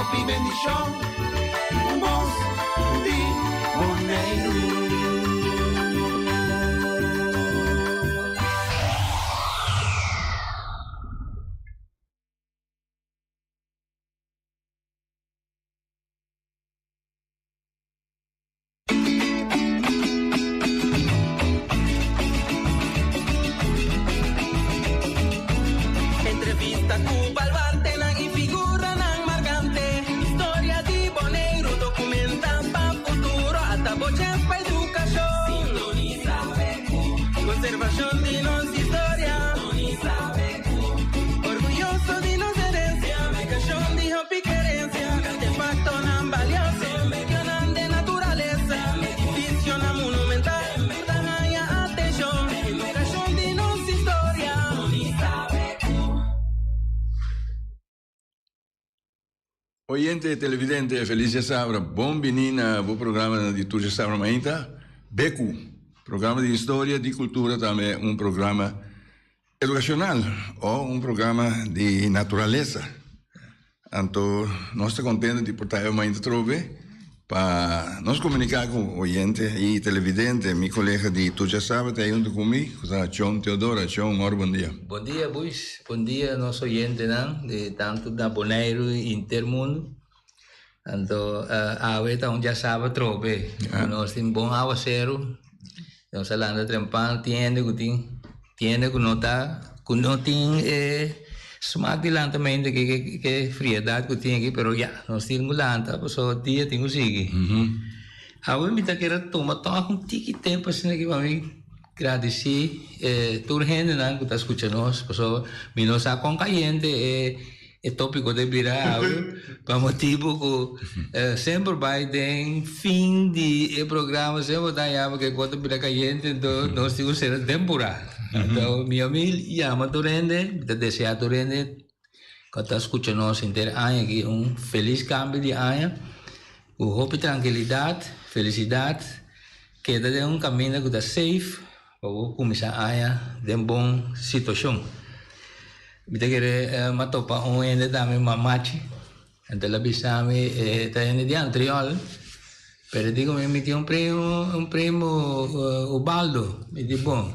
Hopi bendishon, un bos di Boneiru. Entrevista ku baluartenan i figuranan markante. Historia di Boneiru dokumentá pa futuro. Ata bo chèns pa edukashon. Sintonisa BQ. Konservashon di nos historia. Sintonisa BQ. Orguyoso di nos herensia. Aplikashon di hopi kerensia. Artefaktonan balioso. Medionan den naturalesa. Edificionan monumental. Ta haña atenshon. Edukashon di nos historia. Oyente televidente felis djasabra bon bini na bo programa di tur djasabra mainta Beku programa di historia di kultura tambe un programa Edukashonal o un programa di naturalesa. Anto nos ta kontento di por ta e mainta trobe pa nos komuniká ku oyente i televidente. Mi kolega di Tur Djasaba ta ei huntu ku mi, ku ta Chon Teodora. Chon, un ora bon dia. Bon dia Buis, bon dia nos oyentenan di tantu na Boneiru i henter mundu. Anto awe ta un djasaba trobe, nos tin bon awaseru, nos a landa trempan, tin hende ku tin, tin hende ku no ta, ku no tin e smak di lanta mente ke ke friedat ku tin aki, pero ya, nos tin ku lanta pasobra dia tin ku sigui. Awe mi ta kere tuma tòg un tiki tempu asina aki pa mi gradisí tur hendenan ku ta skucha nos, pasobra mi no sa kon kayente e. E tópiko ta bira awe pa motibu ku semper bai den fin di e programa semper ta haña ku e kos ta bira kayente enton nos tin ku sera tempura. Anto mi a mi yama tur hende, mi ta desea tur hende ku ta skucha nos henter aña aki un felis kambio di aña ku hopi trankilidat, felisidat, keda den un kaminda ku ta safe. Pa bo kuminsá aña den bon situashon. Mi ta kere m'a topa un hende tambe mamachi. Anto el a bisa mi e ta hende di Antriol. Pero e di ku mi mi tin un primo un primo Ubaldo. Mi di bon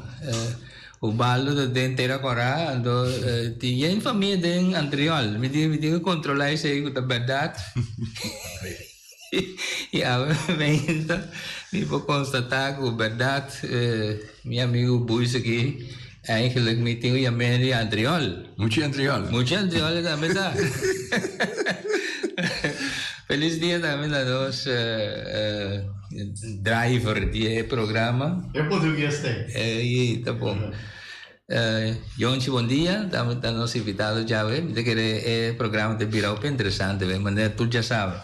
Ubaldo ta den Tera Kòrá anto tin yen famia den Antriol. Mi di mi tin ku kontrolá esei ku ta bèrdat. I awe meinta mi por konstatá ku bèrdat mi amigu Buis aki eigentlik mi tin un yam'é di Antriol. Muchi Antriol. Muchi Antriol e tambe ta. Felis dia tambe na nos driver di e programa. E portugues ta ei. Ta bon. Yonchi bon dia, tambe ta nos invitado djawe. Mi ta kere e programa ta bira hopi interesante we, manera tur dja sabe.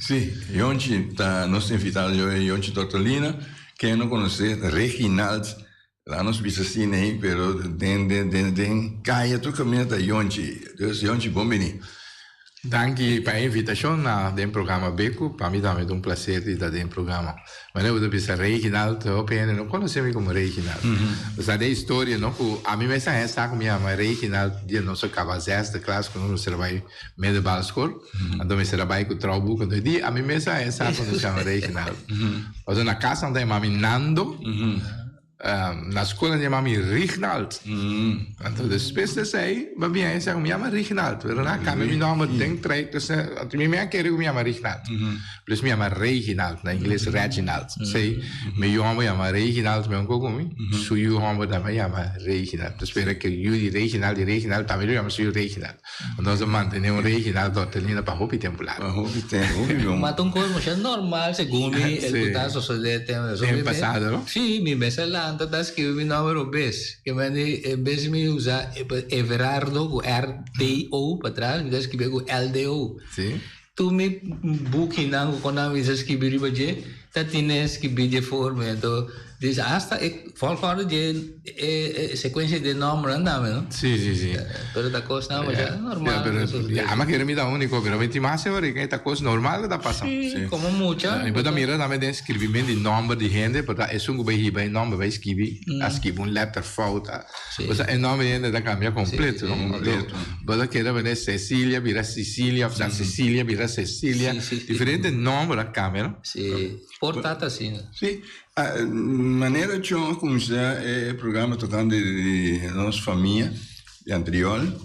Si, Yonchi ta nos invitado djawe, Yonchi Tortolina, ken no konosé, Reginald, laga nos bisa asina ei, pero den den den den kaya tur kaminda ta Yonchi. Dus Yonchi bon bini. Danki pa e invitashon na den programa Beku. Pa mi tambe ta un plaser di ta den programa. Manera bo ta bisa Reginald, hopi hende no konosé mi komo Reginald. Bo sa den historia no ku ami mes a hèn sa ku mi yama Reginald dia nos a kaba zesde klas ku nos mester a bai middelbare school. Anto mester a bai ku trouwboek. Anto e dia ami mes a hèn sa ku nos yama Reginald. Pasobra na kas nan ta yama mi Nando. Na skol nan yama mi Rignald. Anto despues di esei mi a bin a sa ku mi yama Rignald. Pero nan a kambia mi nòmber den trayekto esei. Anto mi mi a kere ku mi yama Rignald. Plus mi yama Reginald, na ingles Reginald. Esei mi yu hòmber yama Reginald mesun ku mi. Su yu hòmber tambe yama Reginald. Ta spera ku yu di Reginald di Reginald tambe lo yama su yu Reginald. Nos a mantene un Reginald Tortellina pa hopi tempu largu. Pa hopi tempu, hopi bon. Ma ta un kos masha normal segun mi el ku ta sosode tem eso. Den pasado no? Si, mi mes a lanta ta skibi mi nomber robes. Ke men di en bes mi usa Everardo ku R-D-O patras mi ta skibi ku L-D-O. Si. Tur mi bukinan ku konnan mi sa skibi riba dje. Ta tine skibí dje forma, anto dice hasta e volgorde dje e e secuencia di nombernan tambe, no? Sí, sí, sí. Pero ta cosnan masha normal. Ya, pero ya mi a kere mi ta unico, pero mi tin mas ora e ta cos normal cu ta pasa. Sí, como mucha. Mi por ta mira tambe den skirbiment di nomber di hende, por ta esun cu bay hiba e nomber bay skibi, a skibi un letter fout. Osea e nomber di hende ta cambia completo, no? Completo. Bo ta kere manera Cecilia bira Sicilia, of Cecilia bira Cecilia. Diferente nomber a cambia, no? Sí, por ta ta asina. Sí, manera Chon a cuminsa e programa tocante di nos famia di Antriol,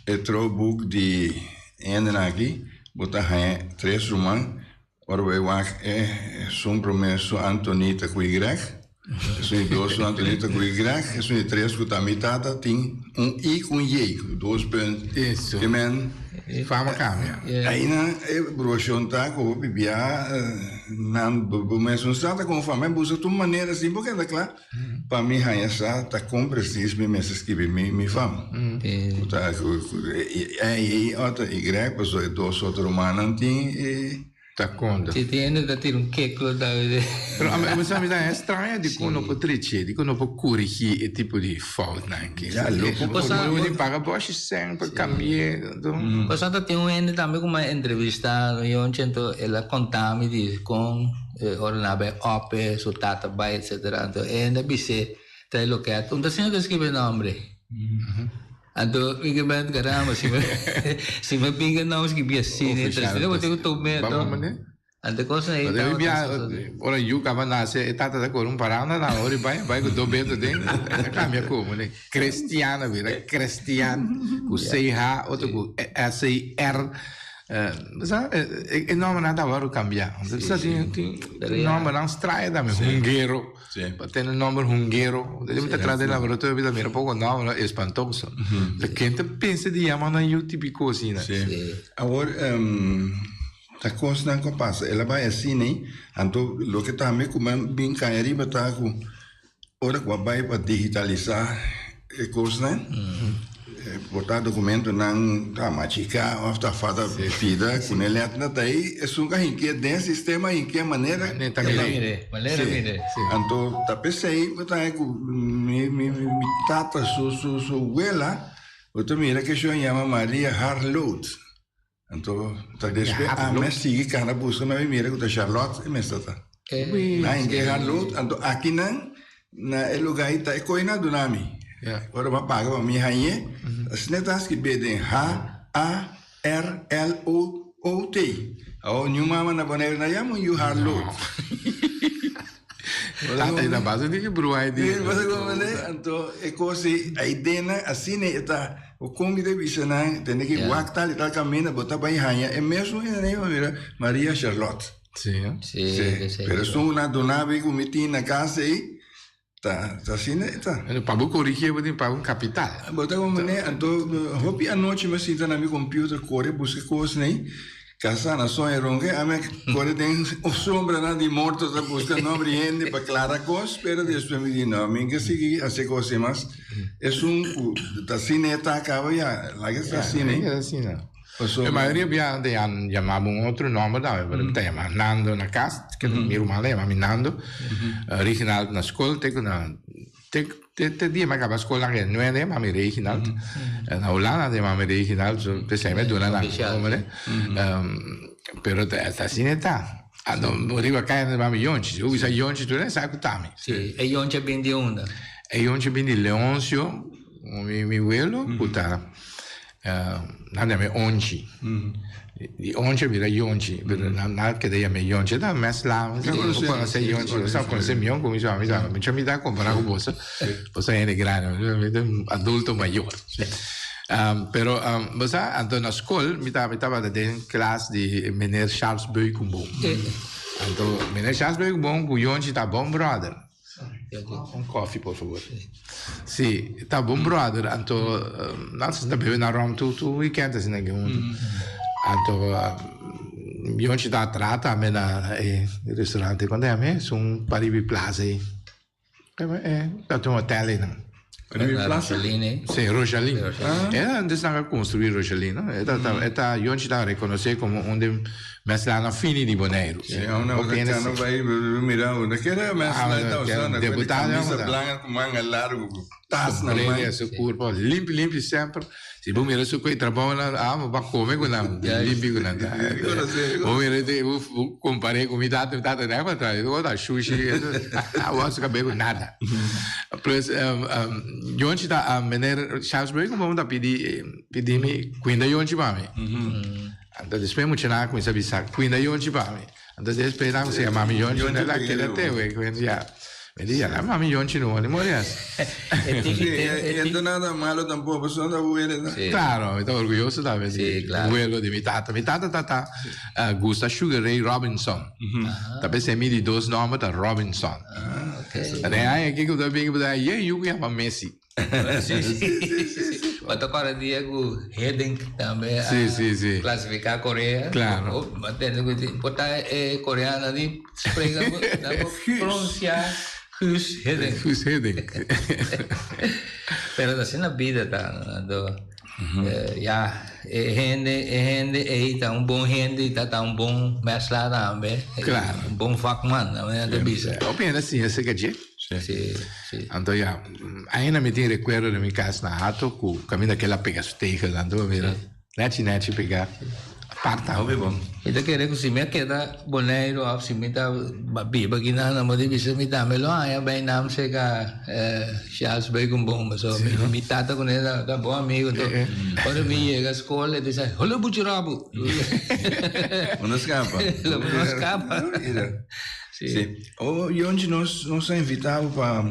e trouwboek di hendenan aki, bo ta haña tres ruman. Ora bo e wak e esun promé su Antonita ku Y, esun di dos su Antonita ku Y, esun di tres ku ta mi tata tin un I ku un J, ku dos punt. Eso. Ke men. Fama kambia. Aina e bruashon ta ku hopi bia nan bo mes no sa ta kon fama e buska tur manera sin bo keda kla pa mi haña sa ta kon presis mi mester skibi mi fama. Ku ta E òf Y pasobra e dos otro rumannan tin e. Ta konta. Si tin hende ta tira un keklo ta. Pero ami sa mi ta extraña dikon no por treche, dikon no por korigí e tipo di foutnan aki. Ya loko. Bo tin paga boshi sèn pa kambi'é. Pasobra ta tin un hende tambe ku mi a entrevistá yonchi anto el a konta mi di kon ora nan a bai ope su tata bai etcetera anto e hende a bis'é trae loket un ta asina ta skibi e nombre. Anto mi ke bent caramba si mi si mi bin ke nomber skibi asina Official entonces bo tin ku tuma Ba anto mane? Anto cosa ei Bo debe tabata bia sosode. ora yu kaba nase e tata ta kore un paranda na ora i bai bai ku do beto den a kambia komo ne Cristian a bira Crestian ku CH otro ku SCR bo sa e nombernan ta wòrdu kambia bo sa tin tin nombernan straño tambe Hunguero. Pa tene nomber hunguero. Mi ta traha den laboratorio mi ta mira poko nomber espantoso. Ken ta pensa di yama nan yu tipiko asina? Sí. Awor ta kosnan ku a pasa. El a bai asina ei, anto loke tambe ku mi a bin kai ariba ta ku ora ku a bai pa digitalisa e kosnan, Por ta documentonan ta machica of ta falta pida cu ne letna ta ey esun ka hinkia den sistema hinkia manera Ne ta mire. Manera mire. Anto ta pesey bo ta hay cu mi mi mi tata su su su wela bo ta mira ke shon yama Maria Harloot Anto ta despues ami a sigui cana busca mi a mira cu ta Charlotte e mester ta. Nan hinca e Charlotte anto aki nan na e lugar ayi ta e coy nan a duna mi. Ora mi a paga pa mi hañe asina ta scribe den H A R L O O T. Awor niun mama na Bonaire na yama un yu Harloot. Tata ta basa di ki bruha e dia. Basa como ne anto e cos ei ai den nan asina e ta bo con mi ta bisa nan tene ki wak tal y tal caminda bo ta bay haya e mesun hende nan mira Maria Charlotte. Si. Si pero esun nan duna mi cu mi tin na casa ei ta ta asina e ta. Pa bo corigi bo tin paga un capital. Bo ta como ne anto hopi anochi mi a sinta na mi computer core busca cosnan ei. Kasá na soña ronke, ami a kore den sombranan di morto ta buska nomber di hende pa klara kos, pero despues mi di no, mi ke sigui hasi kos así mas. Esun ku ta asina e ta kaba ya, laga e ta asina. E asina. E mayoria bia nan ta yama bo un otro nomber tambe, pero mi ta yama Nando na kas, mi ruman ta yama mi Nando, Reginald na skol te ku na Te te dia mi a kaba skol nan ke nueve den mami Reginald. Na Hulanda den mami Reginald, so p'esei mi a duna nan nomber. Pero ta asina e ta. Anto riba kaya nan ta mami Yonchi. Si bo bisa Yonchi tur nan sa ku ta mi. Si, e Yonchi a bin di unda? E Yonchi a bin di Leoncio, mi welo, ku ta Nan yam'é Onchi. Di Onchi a bira Yonchi, pero nan a keda yam'é Yonchi. E ta mes la, bo konosé Yonchi, bo sa konosé mion ku mi su ami sa. Mucha mi ta kompará ku boso, boso a hende grandi, mi ta un adulto mayor. Pero bo sa, anto na skol mi ta mi tabata den klas di meneer Charles Beukenboom. Anto meneer Charles Beukenboom ku Yonchi ta bon bròder. Un koffie por favor. Si, ta bon brother, anto nan ta bebe na rom tur tur weekend asina aki huntu. Anto Yonchi ta traha tambe na e restaurante, cuanto yama e? Esun Paribi Plaza ei. Ta tin un hotel einan. Paribi Plaza? Si, Rojalin. E antes nan a construi Rojalin, no? E ta Yonchi ta reconoce como un den. Mèslá fini di Boneiru. Si, una Hopi hende cano si. bai mira una kere mèslá Ah, ta usando cu di deputado camisa ta. blanca cu manga largo cu tas na Comprende man. su curpa limpi limpi semper. Si bo mira su cu e trabou nan, ah, bo ba come cu nan, limpi cu nan. Bo mira te, bo bo compare cu mi tata, mi tata never tra, bo ta shushi, bo a su cabe cu nada. Plus, um, um, Yonchi ta, um, meneer Charles Beukenboom ta pidi, pidi mi cuinda Yonchi pa mi. Anto despues muchanan a cuminsa bisa, cuinda Yonchi pa mi. Anto despues nan cuminsa yama mi Yonchi, Yonchi nan a keda te we, cu ya. Mi di, ya nan mami Yonchi no, ni mori as. Sí, e no ta nada malo tampoco, pasobra nan ta wele ta. Sí. Claro, mi ta orguyoso tambe di Sí, claro. welo di mi tata. Mi tata tata gusta Sugar Ray Robinson. Ta p'esei mi di dos nomber ta Robinson. Ah, ok. Den aña aki cu ta bin, cu ta yen yu cu yama Messi. Sí, sí, sí. Bo ta kòrda dia ku Hiddink tambe a Sí, sí, sí. klasifiká Korea. Claro. Oh, bo a tende ku por ta e koreanonan di spreka bo nan por pronunsiá Guus Hiddink. Guus Hiddink. Pero asina bida ta, anto ya e hende e hende ei ta un bon hende i ta ta un bon mèsla tambe. Claro. Un bon vakman, nan ta bisa. Hopi hende a siña aserka dje. Sí, sí. Anto ya, ainda mi tin recuerdo di mi cas na Hato cu caminda kel a pega su tegel, anto bo mira nechi nechi pega aparta. Hopi bon. Mi ta kere cu si mi a keda Boneiru of si mi ta biba aki nan, nan bo di bisa mi tambe lo haña bijnaam cerca Charles Beukenboom, pasobra mi mi tata cu ne ta bon amigo, anto ora mi yega scol e ta bisa, Holo buchurabu! Bo no scapa. Lo no scapa. Mira. Sí. Sí. Oh, Yonchi, nos, nos a invitá bo pa,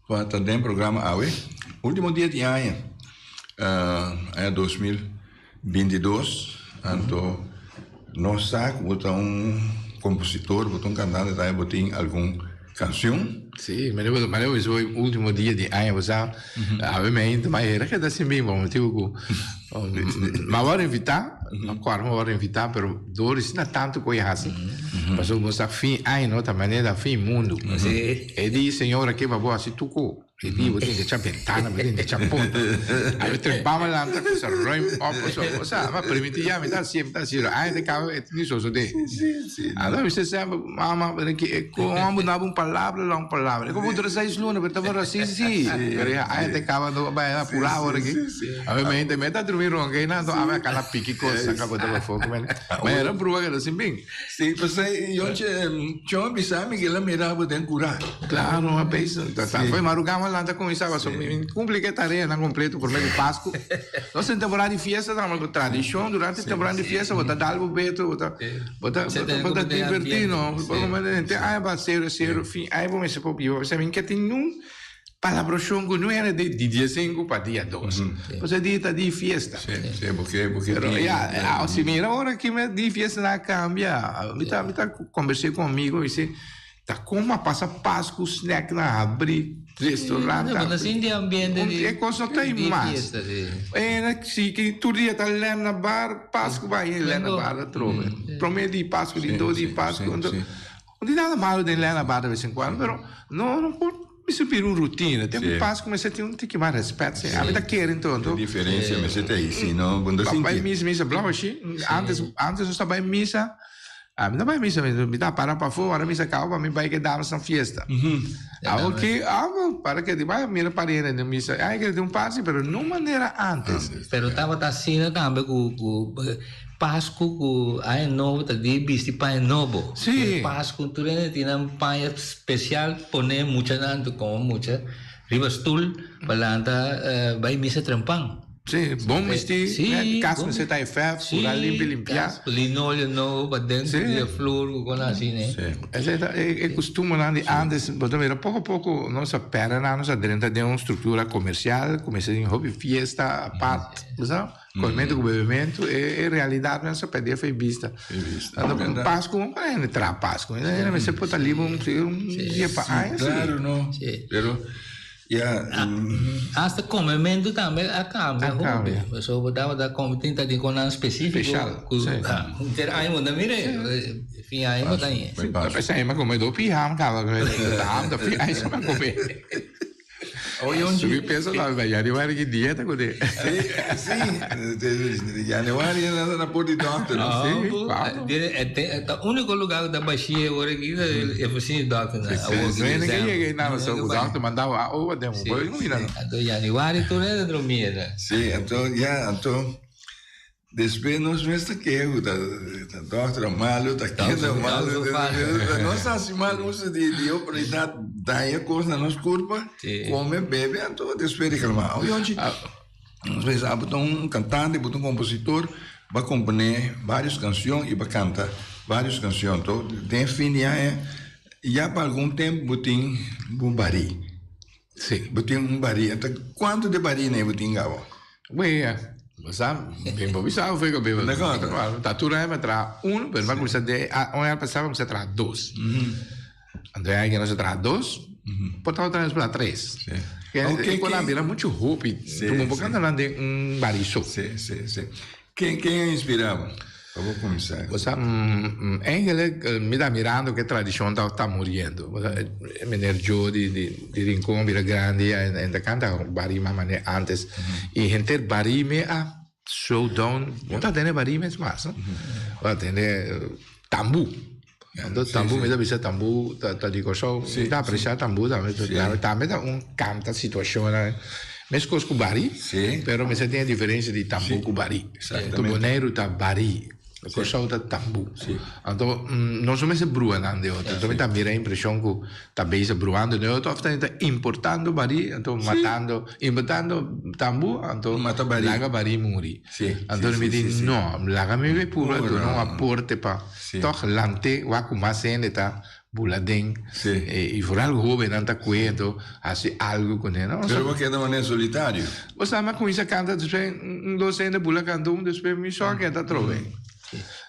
pa ta den programa awe. Último dia di aña, uh, aña 2022, anto nos sa ku bo ta un kompositor, bo ta un kantante tambe, bo tin algun kanshon. Sí, mi debe, mi debe bisa último dia di aña pasá, awe mi ainda, ma era keda sin bin pa motibu ku, mi a wòrdu invitá, mi kòrda mi a wòrdu invitá, pero dor di asina tantu ku e hasi, pasobra bo sa fin aña no ta manera fin mundu. E di señora ke pa bo hasi tuko. E di bo tin ke echa bentana, bo tin ke echa porta. Awe trempaba lanta ku sa ruim op, o sa, ma permití ya mi ta hasié, mi ta hasié. Aña ta kaba e tin sosodé. Anto mi sa mama, pero ke kon bo daba un palabra la un palabra. E komo dura seis luna, pero tabata si si. Pero ya aña ta kaba anto bai a purá ora aki. Awe mi hende mi ta drumi ronka einan, anto awe a kala piki kos saka ku tabata afó. Ma era brua keda sin bin. Sí, pasai Yonche, chon a bisa mi ke el a mira bo den kurá. Claro, a bisa. Ta ta foi marugá ma lanta kuminsá pasobra mi kumpli ku e tareanan kompleto promé di Pasku. Nos den temporada di fiesta ta ku tradishon durante temporada di fiesta bo ta dal bo beto, bo ta bo ta bo ta divertí no. Henter aña ba serio serio fin aña bo mester por biba. Pasobra mi ke tin un Palabrashon ku no era di dia sinku pa dia dos. Pasobra dia ta di fiesta. Sí, sí, porque, porque Pero ya, si mira ora ki me di fiesta na cambia. Mi ta, mi ta conversé con amigo y dice, ta como a pasa Pascu snack na abri, restaurant. Sí, no, sin di ambiente di, E cosa no ta di mas. fiesta, sí. E si ki tur dia ta lem na bar, Pascu ba y lem na bar atrobe. Prome di Pascu, di dos di Pascu. No tin nada malo den lem na bar de vez en cuando, pero no, no por Mester bira un rutina. Tempu Sí. Pascu mester tin un tiki mas respet. Sí. Ami ta kere enton. E Anto, diferencia mester ta ei, si no bo no ta Bai sinti. misa, misa blauw ashi. Antes, antes nos ta bai misa. Ami no bai misa, mi ta para pafó, ora misa kaba pa mi bai ke damas nan fiesta. Awor ki, awor para ke di bai mira pariente den misa. Ai ke tin un parti, pero no manera antes. Pero tabata asina tambe ku ku Pasku ku Aña Nobo ta di bisti paña nobo. Sí. Pasku tur hende tin nan paña spesial pone muchanan tu komo mucha riba stul pa lanta bai misa trempan. Sí, bon bisti, Sí, kas bon mester ta e fèf, Sí, pura limpi limpiá. kas, linoleo nobo pa dentro Sí. di e flur ku kon asina. Sí. Esei ta e e kustumbernan di antes, bo ta mira poko poko nos a pèrdè nan, nos a drenta den un struktura komersial, kuminsá tin hopi fiesta apart, bo sa? Comimentu cu bebementu e e realidad men sa perde fe bista. Bista. Anto un Pascu un pa hende traha Pascu. Hende mester por ta liber un un dia pa aña si. Claro no. Pero ya. Hasta comementu tambe a cambia hopi. Pasobra bo tabata come tin ta tin conan specifico. Special. Cu henter aña bo ta mira e fin aña bo ta haña. P'esei mi a come do piham caba. Ham ta fin aña mi a come. Subi peso tambe pa januari ki dieta ku te. Si, si. Januari nan ta na por di dokter. Si, claro. Ta úniko lugar ku ta bashí awor aki ta e ofisina di dokter. Si, no hende ke yega einan pasobra ku dokter manda bo a oba den bo por mira. Anto januari tur hende ta drumí einan. Si, anto ya, anto. Despues nos mes ta keha ku ta dòkter a malu, ta kende a malu. Nos ta hasi mal uso di di oportunidat, daña kos na nos kurpa, kome, bebe, anto despues reklamá. Awe yonchi, nos pensa abo ta un kantante, bo ta un kompositor, bo a komponé vários kanshon i bo a kanta vários kanshon. Anto den fin di aña ya pa algun tempu bo tin bo barí. Bo tin un barí. Anto kuantu di barí nei bo tin gabo? Wea, bo sa, bin bo bisa hoeveel ku bebe. Ta tur aña mi a traha un, pero mi a kuminsá de un aña pasá mi a kuminsá traha dos. Anto e aña aki nos a traha dos, por ta otro aña nos por traha tres. E por a bira muchu hopi, bo por kanta nan den un barí so. Sí, sí, sí. Ken ken a inspirá bo pa bo kuminsá? Bo sa, eigenlijk mi ta mirando ku e tradishon ta ta muriendo. Bo sa, e meneer Joe di di di Rincon bira grandi ya en ta kanta barima manera antes. I henter barime a slow down, bo no ta tende barime mas, no. Bo ta tende tambú. Anto tambú mi ta bisa tambú ta ta di Kòrsou. Mi ta apresiá tambú tambe. Tambe ta un kanta situashonnan meskos ku barí, pero mester tin e diferensia di tambú ku barí. Anto Boneiru ta barí, Kòrsou ta tambú. Anto nos no mester brua nan den otro. Anto mi ta mira e impreshon ku ta bezig bruando den otro òf ta importando barí anto matando, importando tambú anto laga barí muri. Anto mi di no, laga mi be purba duna un aporte pa tòg lant'é wak ku mas hende ta bula den i foral hóbennan ta kue anto hasi algu kuné. Pero bo keda manera solitario. Bo sa mi a kuminsá kanta despues un dos hende bula kanta un despues mi so a keda atrobe.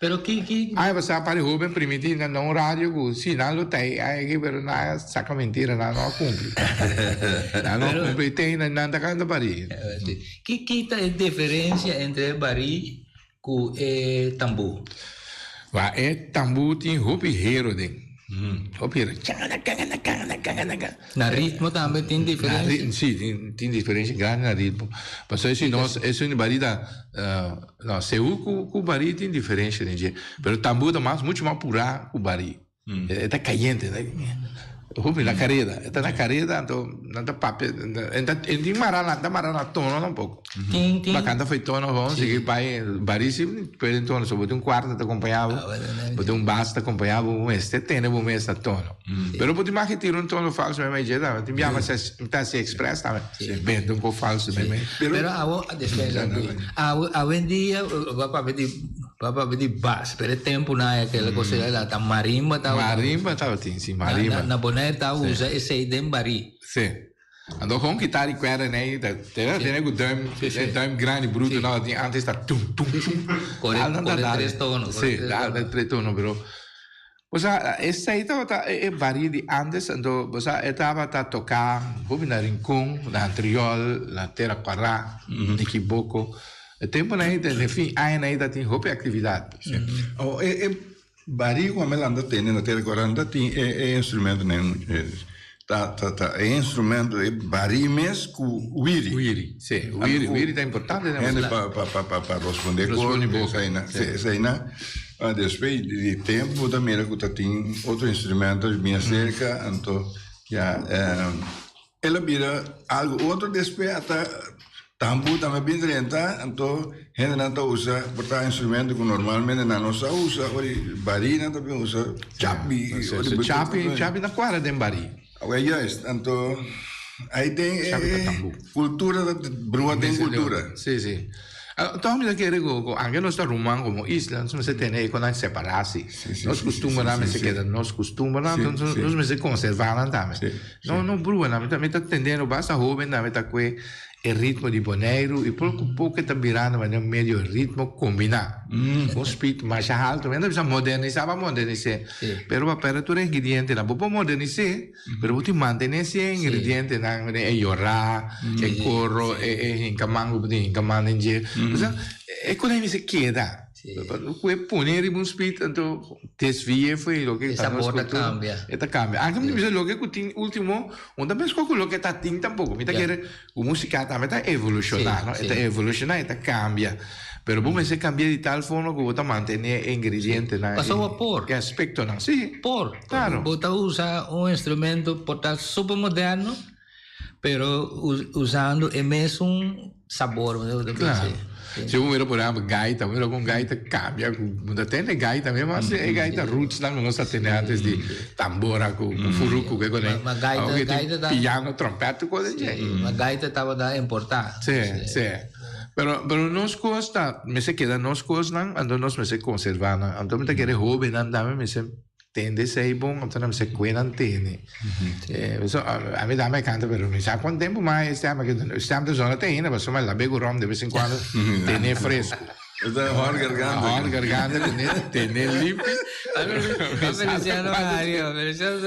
Pero ki ki. Aña pasá par di hóben primintí nan na un radio ku si nan lo ta ei aña aki pero nan a saka mentira nan no a kumpli. Nan no a kumpli te ainda nan ta kanta barí. Ki ki ta e diferensia entre e barí ku e tambú? Wa e tambú tin hopi hero den. Hopi hero. Na ritmo tambe tin diferensia? Si, tin diferensia grandi na ritmo. Pasobra si nos esun di barí ta No, seú ku ku barí tin diferensha den dje, pero tambú ta mas muchu mas purá ku barí. E ta kayente, hopi na kareda, e ta na kareda anto nan ta papia, e ta e tin mará nan ta mará na tono tampoko. Tin tin. Ba kanta fo'i tono gewoon sigui bai, barí si puede den tono, so bo tin un kuarta ta kompañá bo, bo tin un bas ta kompañá bo, bo mester tene bo mes na tono. Pero bo tin mag di tira un tono falso meimei dje tambe, tin biaha mi ta hasi express tambe, bende un poco falso meimei. Pero awo, despensa awo, awendia bo a papia di, bo a papia di bas, pero e tempunan akela cosa la ta marimba tabata. Marimba tabatin, si, marimba. Na Bonaire ta usa esei den barí. Si. Anto con kitari cuerda nei ta tene cu duim, duim grandi bruto tabatin antes ta tum tum tum. Core tres tono. Si, tres tono, pero. Bo sa, esei tabata e bario di antes, anto bo sa e tabata toká hopi na Rincon, na Antriol, na Tera Kwará, Nikiboko. E tempunan ei, den fin añanan ei tatin hopi aktividat. Sí. Awor, e e bario ku ami lanta tene na Tera Kwará no ta tin e e instrumentonan ta ta ta e instrumento e barí mes ku wiri. Wiri, sí. Wiri, wiri ta importante. Hende pa pa pa pa pa rosponde Rosponde boka. Esei nan, sí, esei nan. Despues di tempo bo ta mira ku ta tin otro instrumento bien aserka, anto ya el a bira algo otro despues ata tambu tambe a bin drenta, anto hendenan ta usa por ta instrumento ku normalmente nan no sa usa, ora di barí nan ta bin usa chapi. Chapi, chapi ta kuadra den barí. Awor juist, anto ahí den e cultura ta brua den cultura. Sí, sí. Toch mi ta kere ku ku anke nos ta ruman komo isla, nos mester tene e konan separá si. Nos kustumbernan mester keda nos kustumbernan, nos mester konservá nan tambe. No no brua nan, mi ta tendendo basta hoben tambe ta kue E ritmo di Boneiru i poko poko e ta birando manera un medio ritmo kombiná. Un speed masha haltu. Mi ta bisa modernisá pa modernis'é. Pero pa pèrdè tur e ingredientenan. Bo por modernis'é, pero bo tin mantené si e ingredientenan, e yorá, e koro, e hinka man ku bo tin hinka man den dje. Osea, e kos ei mester keda. Ku e pone riba un speed anto desvi'é fo'i loke E ta nos sabor ta kultura. kambia. E ta kambia. Anke mi ta bisa loke ku tin ultimo no ta meskos ku loke ta tin tampoko. Mi ta kere ku musika tambe ta evolushoná, no? E ta evolushoná, e ta kambia. Pero bo mester kambia di tal forma ku bo ta mantené e ingredientenan, Pasobra por. e aspektonan. Sí. Por. Klaro. Bo ta usa un instrumento por ta super moderno. Pero usando e mesun sabor, bo ta Claro. bisa. Si bo mira por ehempel gaita, bo mira con gaita cambia, cu bo ta tende gaita mesmo, mas e gaita roots nan cu nos ta tende antes di tambora cu furuku cu con Ma gaita, Awor tin gaita ta piano, trompet tur cos dje. Sí, ma gaita tabata importa. Sí, sí. Pero, pero nos cos ta, mester keda nos cosnan, anto nos mester conserva nan. Anto mi ta kere hobennan tambe mester Tende esei bon, anto nan mester kue nan tene. So, ami dame kanta, pero mi sa kuantu tempu mas e stem aki, e stem ta zona te ainda, pasobra mi labe ku rom de bes en kuando, tene fresku. Esta hòr garganta. Hòr garganta tene, tene limpi. Feliciano Mario, Feliciano,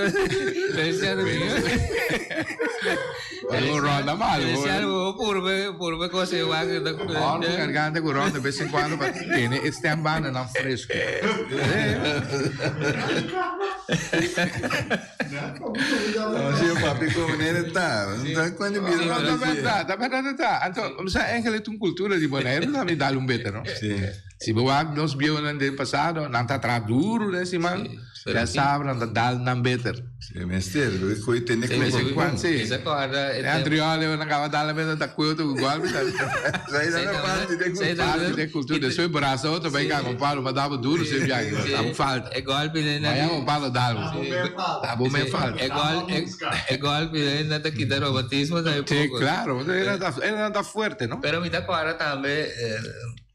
Feliciano. Un ronda malo. Feliciano, bo purbe, purbe cosa igual. Hòr ku garganta ku rom de bes en kuando pa tene e stem bandanan fresku. Si e papi como nene ta, ta cuando bira No, ta verdad, ta verdad ta. Anto, sa eigenlijk un cultura di Bonaire ta mi dal un bete, no? Si. Si bo wak nos bieunan den pasado, nan ta traha duro den siman, ya sabra nan ta dal nan beter. Si, mester, koe tene Sí, koe sí. bon. Sí. Mi sa corda e E antriole nan kaba dal nan beter, ta koe otro ku golpe. Sa ida na parti de Sa ida Parte de cultura. Despues brasa otro bai kaba un palo, ma dabo duro si biaha, dabo falta. E golpe den Maya un palo dabo. Dabo men falta. E gol e golpe den nan ta kita romatismo tambe Sí, poco. claro. Era ta fuerte, no? Pero mi ta corda tambe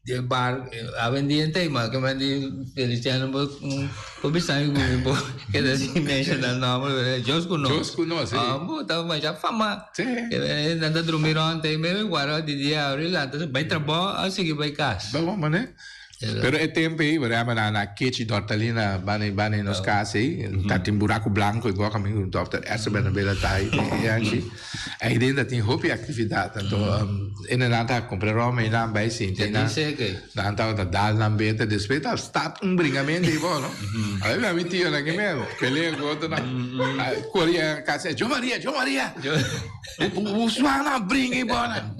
E bar a bendi entey ma ke men di Feliciano bo bo bisa mi ku mi por keda sin menshoná nòmber pero Dios ku nos. Dios ku nos, si. Ah bo ta masha fama. Si. Ke nan ta drumi rònt ei meme guarda di dia abri lanta bai trabou a sigui bai kas. Bo mane. Pero e tempo ei bo rema na na kechi Dortalina bani bani nos kas ei ta tin buraku blanko igual kaminda ku dòkter Esther Bernabela ta ei e anchi. Ei den ta tin hopi actividad, anto ene nan ta compra rom ei nan bay sinti ei nan, nan tabata dal nan beta, despues ta start un bringamento ei bo no, a mi mi tio nan ke mero, pelea ku otro nan, kori a casa, Jo Maria, Jo Maria, bo swa nan bringa ei bo nan,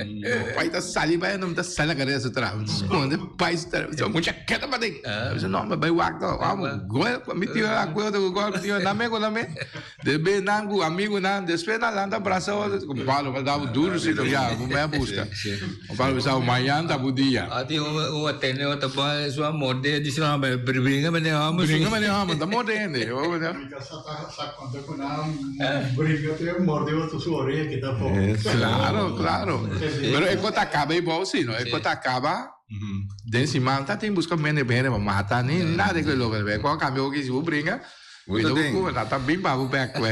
pai ta sali bay anto mi ta sali na carera su traha, mi ta sconde pai su traha, mucha keda paden, mi bisa no, mi bay wak to, mi tio a kue otro ku gol, mi tio name ku name. Debe nan ku amigunan, despues nan lanta brasa otro, ku Pablo a daba duru si ya, ku me a buska. Pablo bisa, mañan ta bo dia. A tin un un atende otro ba su a morde di su homber, bringa mene homber. Bringa mene homber, ta morde hende. Bringa sa ta sa konta ku nan bringa te morde otro su oreha kita afó. Claro, claro. Pero e kos ta kaba ei bou si no, e kos ta kaba den siman ta tin buska mene hende pa mata ni nada ku e loke. Ku a kambia oki si bo bringa. Bo ta den. Cuidou cu ta bin pa bo bek cu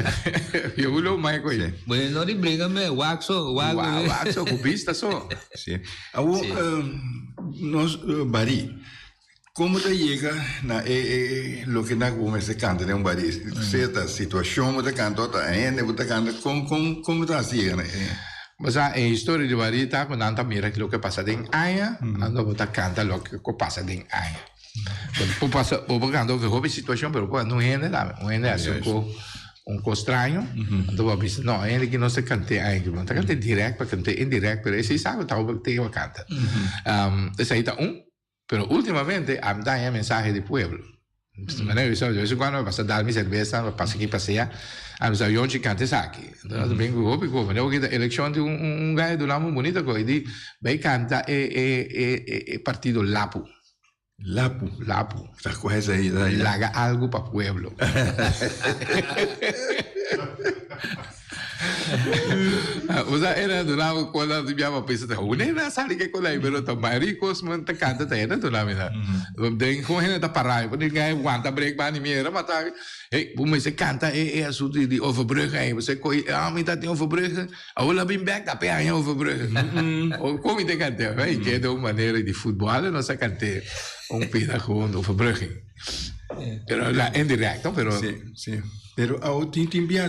Yo bo lo mai cu Sí. Bueno, no di bringa me, wak so, wak. Wak so, cu bista so. Sí. Awo, nos bari, como ta yega na e e loke nan cu bo mester canta den un bari? Sea ta situacion bo ta canta o ta hende bo ta canta, con con como ta haci yega na e? Bo sa, e historia di bari ta cu nan ta mira loke pasa den aña, anto bo ta canta loke cu pasa den aña. Bo pasa, bo por canta over hopi situacion, pero por un hende tambe. Un hende haci un co, un co straño, anto bo a bisa, no, e hende aki no sa cant'é ainki. Bo no ta cant'é direct, pa cant'é indirect, pero esei sa cu ta hopi tegen bo canta. Esei ta un, pero ultimamente ami ta haña mensahe di pueblo. Manera mi bisa, de vez en cuando mi pasa dal mi cerveza, mi pasa aki pasa allá, ami bisa, Yonchi canta esaki. Anto nos ta brinca cu hopi cu, manera bo eleccion tin un un guy duna mi un bunita co, e di, bay canta e e e e partido Lapu. Lapu. Lapu. Ta cu esa ahí, ta ahí. Laga algo pa pueblo. O sea, era duna mi cuenta di biaba pensa ta una era sali ke con ahí, pero ta maricos man ta canta ta era duna mi na. Den con hende ta para, pone ngai wanta break ba ni mi era mata. Hey, bo mester canta e e asunto di overbruggen ahí, bo se coi, ah mi ta tin overbruggen. Awor lo bin bek ta pe aña overbruggen. O kon mi te kant'é? Hey, ke ta un manera di futbòl nos a kant'é un pida gewoon overbrugging. Pero la indirecto, pero. Sí, sí. Pero awor tin tin bia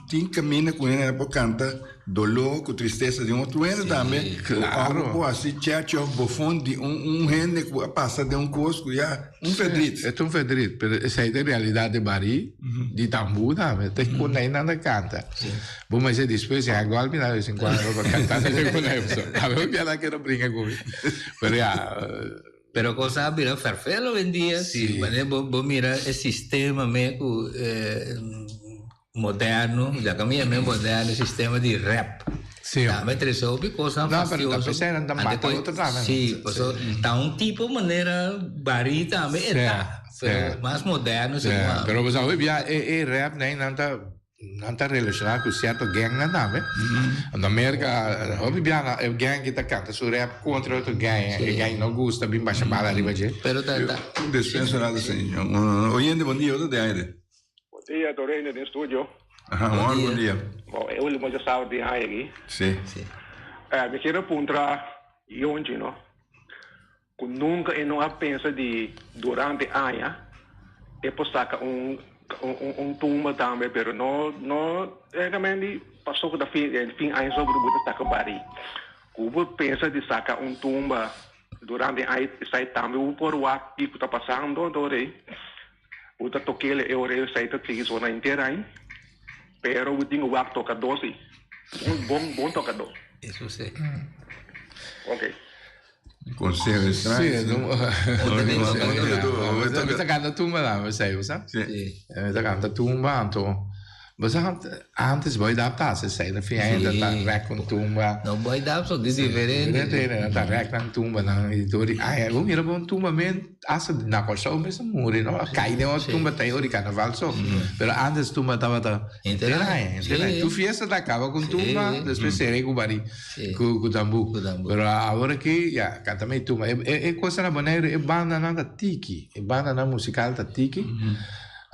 tin kaminda ku hende por kanta. Doló ku tristesa di un otro hende tambe. Claro. Ku por hasi chèchi òf bofon di un un hende ku a pasa den un kos ku ya un verdriet. E ta un verdriet, pero esei ta e realidat di barí di tambú tambe. Ta e kon einan ta kanta. Bo mester despues ya gòlpi na bes en kuando pa kanta na e kon ei pasobra a mi bia nan kere bringa ku mi. Pero ya. Pero kos a bira ferfel hoy-en-dia. Si manera bo bo mira e sistema me ku Moderno, ya ka mi yam'é moderno, sistema di rap. Sí. Tambe trese hopi kosnan No, pero ta fastioso. pesei nan ta Ante mata koi- otro tambe. Sí, paso ta un tipo manera barí tambe e Sí, ta. Pero sí. mas moderno Sí, segun ami. pero bo sa hopi bia e e rap nei nan ta nan ta relashoná ku sierto gangnan tambe. Na Merka hopi bia nan e gang ki ta kanta su rap kontra otro gang, e gang no gusta bin basha bala riba dje. Pero ta ta Un despensa rato señor. Oyente, bon dia, otro de aire. Bon dia, Dorene den studio. Aha, Bon bon dia. bon dia. Bon, e ultimo djasabra di aña aki. Sí. Sí. Eh, mi kier a puntra Yonchi, no? Ku nunka e no a pensa di durante aña e por saka un un un tumba tambe, pero no no realmente paso ku ta fin fin aña so bo ta saka bari. Ku bo pensa di saka un tumba durante aña esei tambe bo por wak kiko ta pasando dor ei. Bo ta tok'el e ora esei ta sigui zona henter ai, pero bo tin ku wak tokadó si. Un bon bon tokadó. Eso si. Ok. Conseho extraño. Sí, no. No, Mi ta kanta tumba tambe, esei, bo sa? Sí. Sí. Mi ta kanta tumba, anto Bo sa antes boy dap ta hasi esei na fin aña ta rek un tumba. No boy dap so di diferente. Diferente ta rek nan tumba nan y dor di aña bo mira bo un tumba men hasta na Kòrsou mes a muri no a kai den otro tumba ta e ora di karnaval so pero antes tumba tabata henter aña henter aña tur fiesta ta kaba ku tumba despues sere ku bari ku tambu pero awor aki ya kanta mei tumba e cosa na Boneiru e bandanan ta tiki e bandanan musikal ta tiki.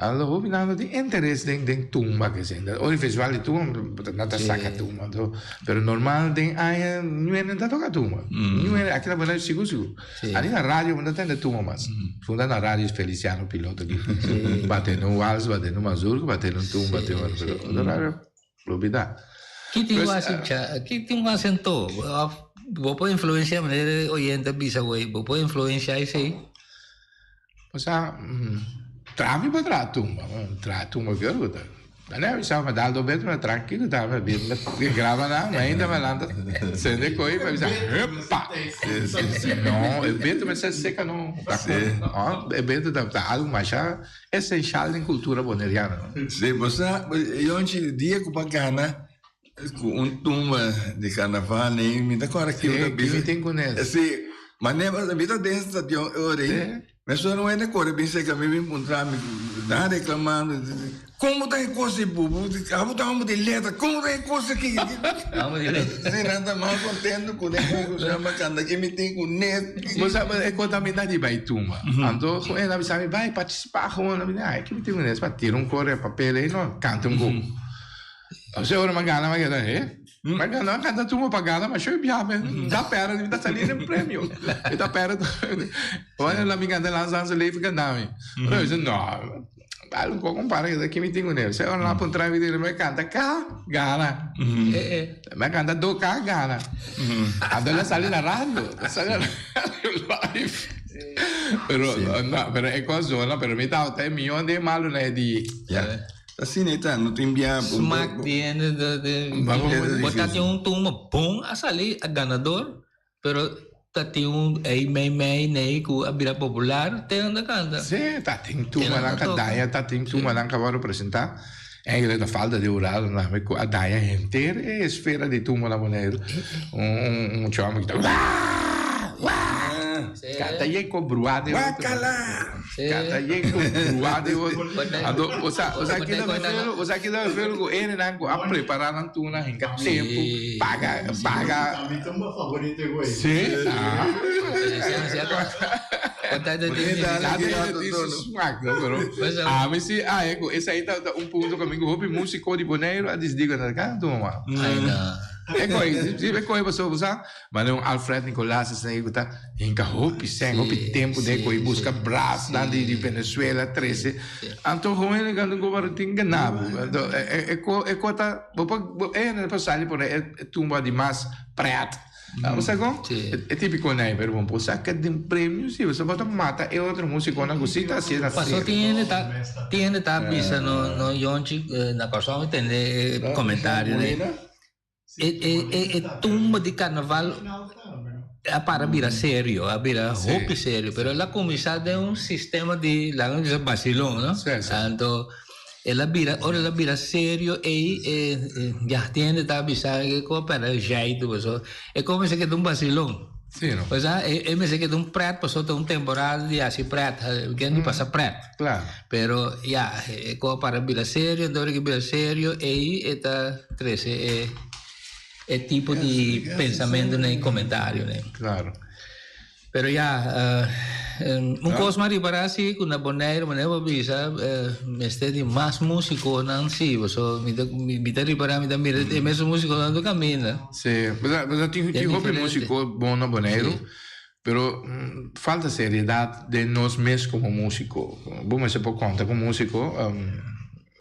Aldo hopi nan no tin interes den den tumba ke esei. Ora di festival di tumba nan ta saka tumba anto pero normal den aña niun hende no ta toka tumba. Niun hende aki na Bonaire sigur sigur. Ani na radio bo no ta tende tumba mas. Funda na radio Feliciano Piloto aki bate un wals bate un mazurka bate un tumba bate un pero otro radio lo bida. Ki tin ku hasi cha ki tin ku hasi anto of bo por influencia manera e oyente a bisa awor bo por influencia esei. Osea, traha mi por traha tumba, traha tumba ke ora ku ta. Mi a bisa mi dal dos bes mi a traha kiko ta mi a bin graba nan mi ainda mi a lanta sende koi mi a bisa hepa! No e beto mester seka no e beto ta algo masha esenshal den kultura boneriano. Si bo sa yonchi dia ku bo a gana ku un tumba di karnaval mi ta kòrda kiko ta bisa. Ki mi tin kunes. Si, manera mi ta den stadion e ora ei, mesora un hende kore bin serka mi bin puntra mi, nan reklamando, Komo ta e kos ei bubu? Abo ta homber di letra, komo ta e kos aki? Si, nan ta mas kontento ku den ku shama kanta ki mi tin kunes. Bo sa, e kos ta mi ta di bai tumba. Anto ku el a bisa mi, bai partisipá gewoon. Mi di, ai, ki mi tin kunes? Pa tira un kore papel ei no, kanta un koko. Ose ora m'a gana m'a keda he m'a gana m'a kanta tumba pa gana ma shoy bia mi ta perde mi ta sali den premio mi ta perde ora la mi kanta langzaam leven kanta mi ora mi bisa no dal un koko compara keda ki mi tin kune ose ora nan a puntra mi mi kanta ka gana mi a kanta do ka gana anto el a sali na radio el a sali na radio live pero no pero e kos zona pero mi tabata e mion den malu na e di. Asina e ta, no tin bia. Smaak di hende bo ta tin un tumba bon a sali a ganador pero ta tin un ei mei mei nei ku a bira popular te nan ta kanta. Sí, ta tin tumbanan ka daña, ta tin tumbanan ka wòrdu presentá. Eigenlijk ta falta di hurado nan ku a daña henter e esfera di tumba na Boneiru. Un un chòmber ki ta waa! Waa! Kanta ye ko bruá den otro. Guácala! Kanta ye ko bruá den otro. Anto, bo sa, bo sa keda refiero, bo sa keda refiero ku hendenan ku a prepará nan tuna hinka tempu, paga, paga. Mi tumba favorito e güey. Sí? Ah. Smaak, no, pero ami si ahe ku esei ta un punto kaminda ku hopi músiko di Boneiru a disidí ku nan ta kanta tumba. Ai no. E koi, si e koi paso sa, ma un Alfred Nicolas esei ku ta hinka hopi sèn, hopi tempu den koi buska brasnan di Venezuela trese. Anto hoen e gober tin gana bo. Anto e ko e ko ta bo por e hende por sali pone e tumba di mas pret. Bo sa kon? E tipiko nei, pero bo por saka den premio si, bo ta mata e otro musikonan ku si ta hasié na Paso serio. tin hende ta tin hende ta bisa no no Yonchi na Kòrsou mi tende e komentario nei. E e e e tumba di karnaval a para bira serio, a bira hopi serio, pero el a kuminsá den un sistema di laga nos bisa basilon no. Anto el a bira ora el a bira serio ei e ya tin hende ta bisa ke ku a pèrdè zjeitu pasobra e kuminsá keda un basilon. Sí, no. Osea e mester keda un prèt pasobra ta un temporada di hasi prèt, ken di pasa prèt. Claro. Pero ya, e ko a para bira serio, anto ora ke bira serio ei e ta trese e e tipo di pensamentonan i comentarionan. Claro. Pero ya, un kos m'a ripará si ku na Boneiru manera bo bisa mester di mas musikonan si, pasobra mi ta mi ta ripará mi ta mira e mesun musikonan tur kaminda. Si, pasobra tin E hopi diferente. musiko bon na Boneiru. Pero falta seriedad den nos mes como musico. Bo mester por conta cu musico.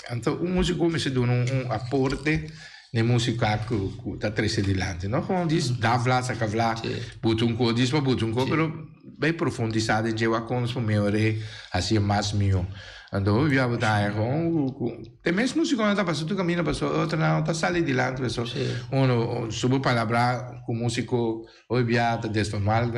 Anto un musico mester duna un aporte n'e musica cu ta trece dilanti. No gewoon djis da vla saca vla, buta un co, djis pa buta un co, pero bay profundisa den dje wak con nos por mehore, haci'e mas miho. Anto hopi bia bo ta haña gewoon cu e mes musiconan ta pasa tur caminda pasobra otronan no ta sali dilanti pasobra uno su bo palabra cu musico. Hoy bia ta desnormal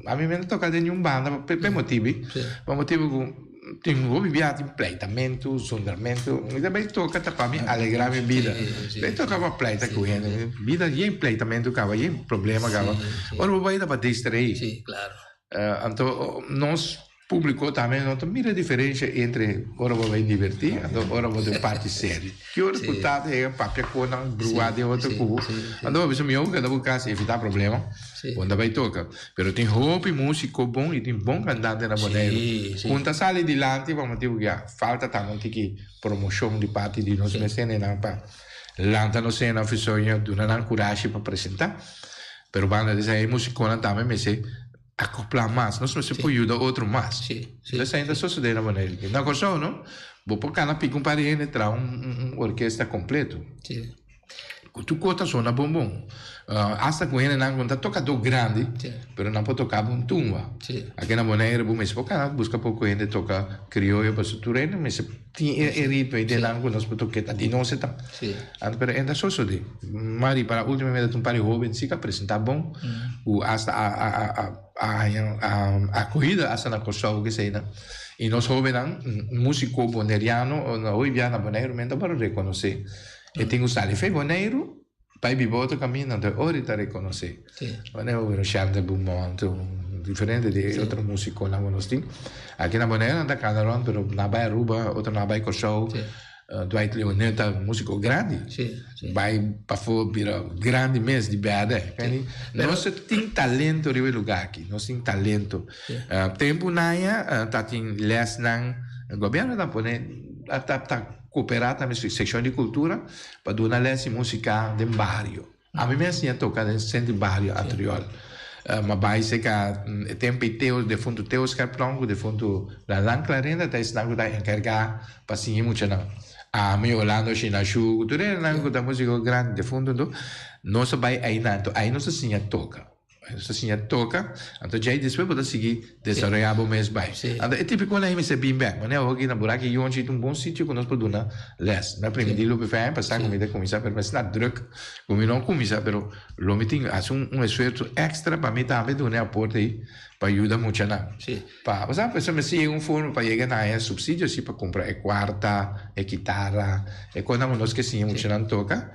ami mi no toca den niun banda pa e motibu pa motibu cu tin hopi bia tin pleitamento zundramento mi ta bay toca ta pa mi alegra mi bida bay toca pa pleita cu hende bida yen pleitamento caba yen problema caba ora bo bay ta pa distrae anto nos Publico tambe no ta mira diferencia entre ora bo bay diverti anto ora bo den parti serio. Ki ora cu ta ta yega papia cu nan brua den otro cubo anto bo bisa miho keda bo casa evita problema bo no ta bay toca. Pero tin hopi musico bon y tin bon cantante na Boneiru cu no ta sali dilanti pa motibo cu ya falta tambe un tiki promocion di parti di nos mes hendenan pa lanta nos hendenan fisoño duna nan curashi pa presenta. Pero banda di esey e musiconan tambe mester Acoplá mas, nos mester por yuda otro mas. Sí, sí. Esei ta sosodé na Boneiru. Na Kòrsou no, bo por kana pika un par di hende traha un orkesta kompleto. Sí. Ku tur kos ta sona bon bon. Asta ku hendenan ku no ta tokadó grandi, pero nan por toka bo un tumba. Sí. Aki na Boneiru bo mester por kana buska poko hende toka krioyo pasobra tur hende mester Tin e ritmo i den nan ku nos por toke ta di nos e ta. Anto pero e ta sosode. Mari para ultimamente ta un par di hoben si ku a presenta bon ku asta a a a a haña akohida asta na Kòrsou keseinan. I nos hobennan músiko boneriano hoy bia na Boneiru men ta por rekonosé. E tin ku sali fe Boneiru Pai biba otro caminda, anto e ora ta reconoce. Wanneer bo bira Shante Beaumont, diferente di otro musiconan cu nos tin. Aki na Bonaire nan ta cana rond, pero nan bay Aruba, otro nan bay Corsou. Dwight Leonel ta un musico grandi. Bay pafo bira grandi mes di berde. Nos tin talento riba e lugar aki, nos tin talento. Tempo naya ta tin lesnan, gobierno ta pone, ta coopera tambe cu seccion di cultura. Pa duna les di musica den bario. Ami mi a siña toca den centro di bario Antriol. Ma bai cerca e tempo ei Theo, defunto Theo Scherplon cu defunto Lanlan Clarenda ta esnan cu ta encarga pa siña muchanan. Ami, Orlando Shinashu cu tur esnan cu ta musico grandi defunto anto nos a bai einan. Anto ei nos a siña toca. Nos ta siña toca, anto djei despues bo ta sigui desaroyá bo mes bai. Anto e típiconan ei mester bin bek. Manera awor aki na Buraki Yonchi ta un bon sitio ku nos por duna lès. Mi a primintí Lupe Fein pasá ku mi ta kuminsá, pero mi asina drùk ku mi no a kuminsá, pero lo mi tin hasi un esfuerso èkstra pa mi tambe duna e aporte ei pa yuda muchanan. Pa, bo sa, pasobra mi sigui un forma pa yega na haña supsidio si pa kumpra e kuarta, e kitara, e kosnan ku nos ke siña muchanan toka.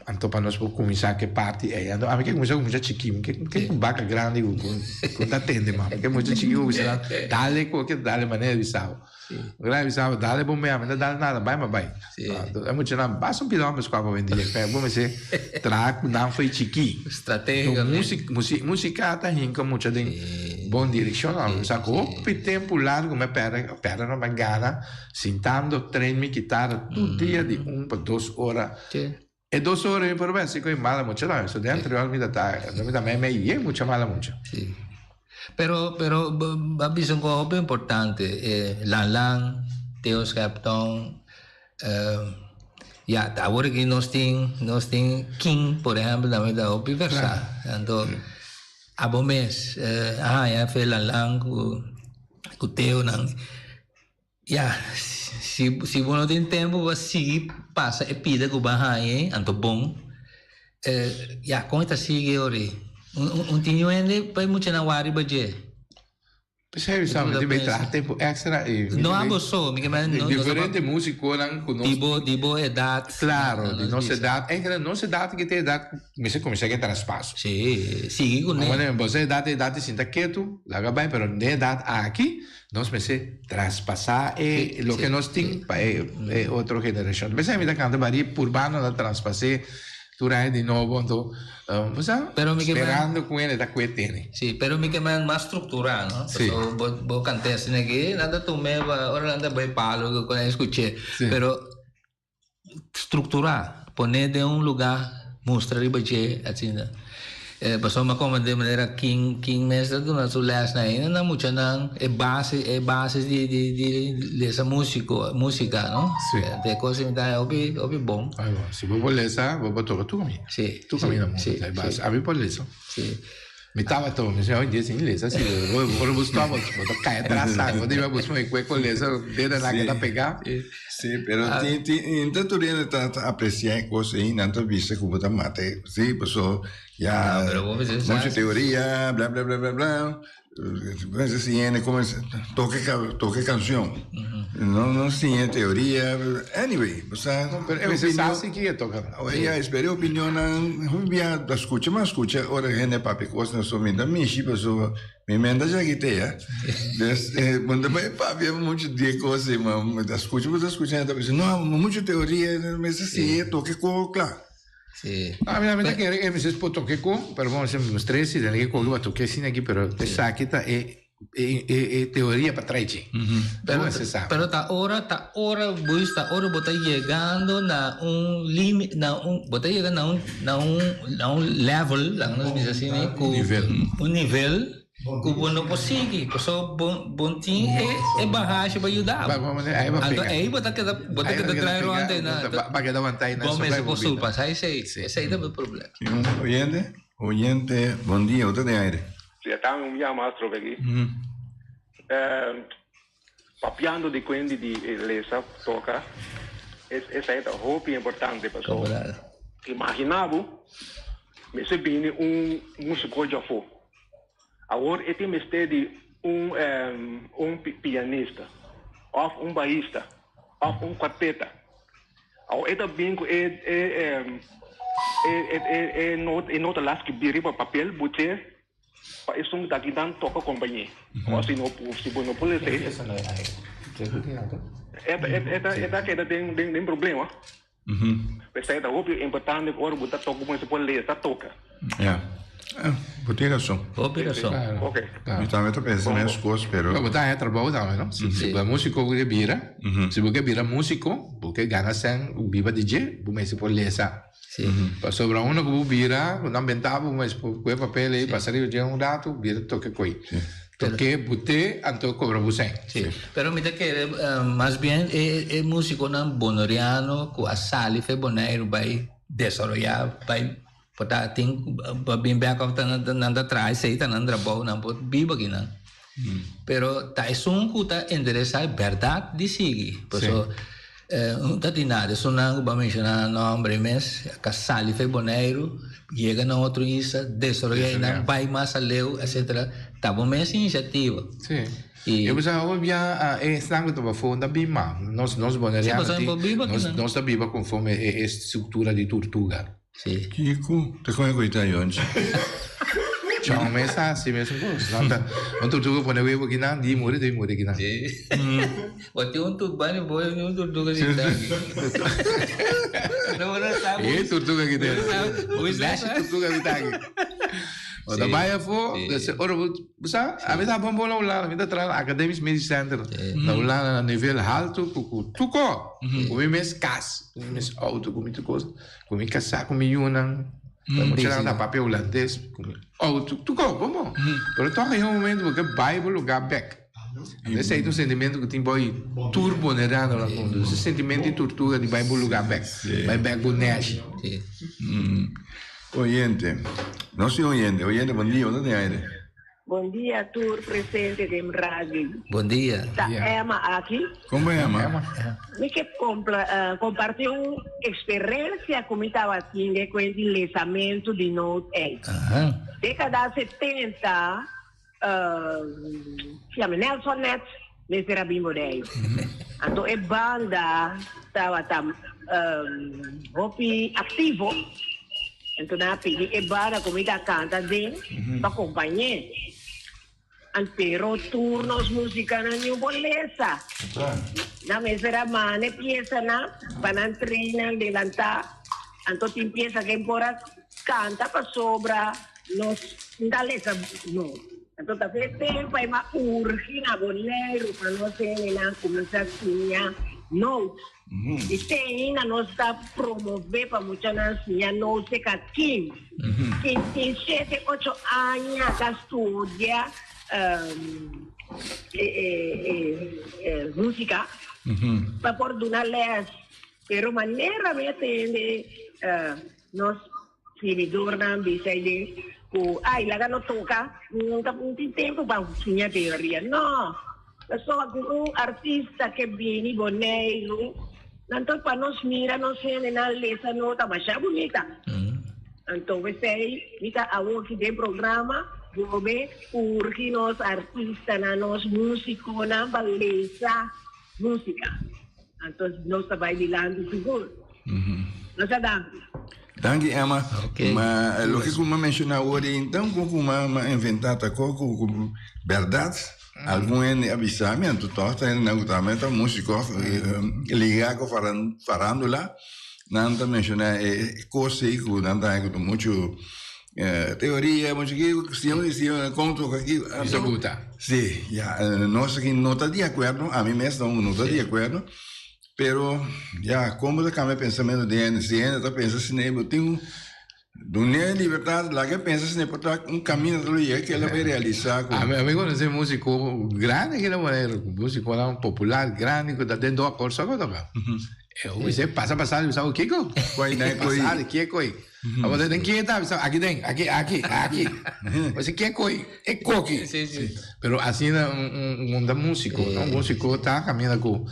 Anto pa nos por kuminsá ku e parti ei. Anto ami ke kuminsá ku mucha chikí. Mi ke ke ku baka grandi ku ku ta tende mas. Mi ke mucha chikí ku bisa nan dale ku ke dale manera di bisa bo. Manera di bisa bo dale bo mea mi no dale nada bai ma bai. Anto e muchanan basta un pida hombres ku abo awendia. Bo mester traha ku nan fo'i chikí. Strategicamente. Músika ta hinka mucha den bon direkshon. Ami sa ku hopi tempu largu mi a pèrdè, pèrdè no mi a gana. Sintando train mi kitara tur dia di un pa dos ora. E dos ora mi por besi ku e mala mucha tambe. So den anterior mi ta ta, mi ta mei mei yen mucha mala mucha. Sí. Pero, pero, a bisa un cosa hopi importante. Eh, Lan Lan, Theo Schepton, eh, ja, awor aki nos tin, nos tin King, por ehempel, tambe ta hopi versá. Anto, abo mes, eh, a haña fe Lan Lan ku, ku Theo nan. Ya, si, si bo no tin tempu pa sigui pasa e pida ku bo a haña, anto bon. Eh, ya, kon e ta sigui ori? Un, un, un tin yu hende pa e muchanan wak riba dje. P'esei mi sa, mi tin bay traha tempu extra y mi No tin bay abo so, mi ke men, no, no diferente musikonan ku nos Di bo, di bo edat. Claro, di nos nos bisa. edat. Eigenlijk nos edat ki ta e edat ku mester kuminsá ke traspaso. Sí, sigui kuné. Bo bo sa edat e edat di sinta ketu, laga bai, pero den edat aki Nos mester traspasá e loke nos tin pa e e otro generashon. P'esei mi ta kanta bari purbando na traspas'é tur aña di nobo anto bo sa Pero mi ke men sperando ku hende ta kue tene. Sí, pero mi ke men mas strukturá no. Sí. Pasobra bo bo kant'é asina aki nan ta tum'é pa ora nan ta bai palo ku nan skuch'é. Sí. Pero Strukturá, pon'é den un lugá, mustra riba dje, asina. Pasobra mi a komprendé manera kin kin mes ta duna su lèsnan ainda na muchanan e base e base di di di lesa músiko músika no. Sí. E kos mi ta haña hopi hopi bon. Ay bon, si bo por lesa bo por toka tur kaminda. Sí, Tur kaminda sí, mundu sí, ta e base. sí. Ami por lesa. Sí. Mi tabata mi si hoy dia sin lesa si ora bo stop bo ta cay atras bo ta iba busca un cueco lesa dedo nan keda pega. Si pero tin tin inta tur hende ta ta aprecia e cos ey nan ta bisa cu bo ta mata e si paso ya mucho teoria bla bla bla bla bla mester siña hende como toca toca e cancion no no siña teoria anyway bo sa Pero e mester sa si ki e toca. Ya espera e opinionnan hopi bia ta scucha mas scucha ora hende papia cosnan so mi ta mishi pasobra mi mente a chakitea des bo no ta bay papia mucho di e cos ey ma mi ta scucha bo ta scucha hende ta bisa no mucho teoria mester siña toca e co cla. A mi ta kere e mester por toca e co pero bo mester mustra si tene ke coge pa toca asina aki pero esaki ta e E e teoria pa trae dje. Pero, Bo sa. pero ta ora, ta ora, Buis, ta ora bo ta yegando na un limit, na un, bo ta yega na un, na un, na un level, laga nos bisa asina, ku Nivel. un nivel ku bo no por sigui, pasobra bo, bo no tin e, e bagashi pa yuda bo. Ba, ba, ba, ahí ba Anto pega. ei bo ta keda, bo ta Ahí ba keda keda trae pega, rond ei na. bo ta- ba keda wantá ei na Bo sobrá mester bo por bida. surpasá esei, esei ta bo problema. Tin un oyente? Oyente, bon dia, bo ta den aire. Si e ta un bia mas trobe aki. Papiando di kuendi di lesa toka, esei ta hopi importante pasobra imagina bo mester bini un musiko djafó. Awor e tin mester di un un pianista òf un baista òf un kuarteta. Awor e ta bin ku e e e e nota la skibí riba papel buté pa esun ku ta aki nan toka kompañé. Ora si no si bo no por lesa e e ta e ta keda den den problema. P'esei ta hopi importante ku ora bo ta toka bo mester por lesa toka. Ya. Bo tin rason. Hopi rason. Ok. Mi tambe ta pensa mes kos, pero. Bo ta haña trabou tambe, no? Si bo ta músiko bo ke bira, si bo ke bira músiko, bo ke gana sèn, biba di dje, bo mester por lesa. Pasobra unda ku bo bira, ku nan benta bo, bo mester por kohe papel ei, pasa riba dje un ratu, bira toke koi. Toke, bute, anto kobra bo sèn. Sí. Pero mi ta kere mas bien e músikonan boneriano ku a sali fe Boneiru bai desaroyá, bai Por ta tin pa bin bek of ta nan ta traha esey ta nan trabou nan por biba aki nan. Pero ta esun ku ta interesa e berdad di sigui. Paso no ta tin nada esunnan ku bo a menshona nan nomber mes ka sali for Boneiru yega na otro isla desaroya einan bai mas aleu etcetera ta bo mes inisiativa. Y E bisa hopi bia e esnan ku ta bafó ta bin ma nos nos boneriano tin nos ta biba konforme e struktura di turtuga. Sí. Kiko ta con e coita yonchi? Chon mes ta hasi mesun cos. Nan ta un tortuga pone huevo kinan, di muri, di muri kinan. Sí. Bo tin un turbani bo y un tortuga sin tangi. No, no sabe. E tortuga ki ten. Bo Dashi tortuga ki tangi. Bo ta bai afó, dus ora bo, bo sa, ami ta bon bon na Hulanda, mi ta traha na Academisch Medisch Center na Hulanda na nivel haltu ku ku tur ko, ku mi mes kas, ku mi mes outo, ku mi tur kos, ku mi kasá, ku mi yunan, muchanan ta papia hulandes, ku mi outo, tur ko, bon bon. Pero tòg e un momento bo ke bai bo lugá bèk. Esei ta un sentimentu ku tin boi tur bonerano na mundu. Ese sentimentu di tortuga di bai bo lugá bèk, bai bèk bo nèshi. Oyente, nos tin oyente. Oyente, bon dia, bo ta den aire. Bon dia tur presente den radio. Bon dia. Ta Emma aki. Kon bo Emma? Mi ke komparti un eksperensia ku mi tabatin den kuent di lesamentu di noot ei. Dekada 70 Siame Nelson net mester a bin Boneiru. Anto e banda tabata hopi aktivo. Anto nan a pidi e banda ku mi ta kanta den pa kompañ'é. Pero tur nos musikanan niun por lesa. Nan mester a manda e piesanan pa nan train nan delantá. Anto tin piesa ken por a kanta pasobra Nos ta lesa no. Anto ta fe tempo e ma urgi na Boneiru pa nos hendenan kuminsá siña notes. I te ainda nos ta promové pa muchanan siña notes te ka kin. Kin tin shete, ocho aña ta studia músika pa por duna lès. Pero manera mi a tende nos Sirbidornan bisa e den ku, Ai, laga no toka, no ta tin tempu pa siña teoria. No! Pasobra ku un artista ke bini Boneiru, nan ta pa nos mira nos hendenan lesa nota masha bunita. Anto p'esei mi ta awoki den programa bobe urgi nos artistanan, nos musikonan pa lesa Música. Anto nos ta bai dilanti sigur. Nos a danki. Danki Emma. Ok. Ma loke ku mi a menshoná awor ei enton ku ku mi a inventá ta ko ku ku bèrdat algun hende a bisa mi anto tòg ta hendenan ku tambe ta músiko ligá ku farándula nan ta menshoná e kos ei ku nan ta haña ku ta muchu Teoria, mucho ki cuestion di si con toca aki. Bisa buta. Sí, ya, nos aki no ta di acuerdo, ami mes no, no ta di acuerdo, pero ya, como ta cambia pensamento di hende, si hende ta pensa asina, bo tin dun'é libertad, laga e pensa asina, por ta un camino ta lo yega ke el a bay realisa cu. Ami conoce musico grandi aki na Boneiru, musiconan popular grandi cu ta den dos acor so cu toca. E bisa pasa pasa, bisa kiko? Pasa, kiko? Abo den kie ta bisa aki den, aki, aki, aki. Pues kie koi, e koki. Sí, sí. Pero asina un un ta músico, no? Un músico ta caminda cu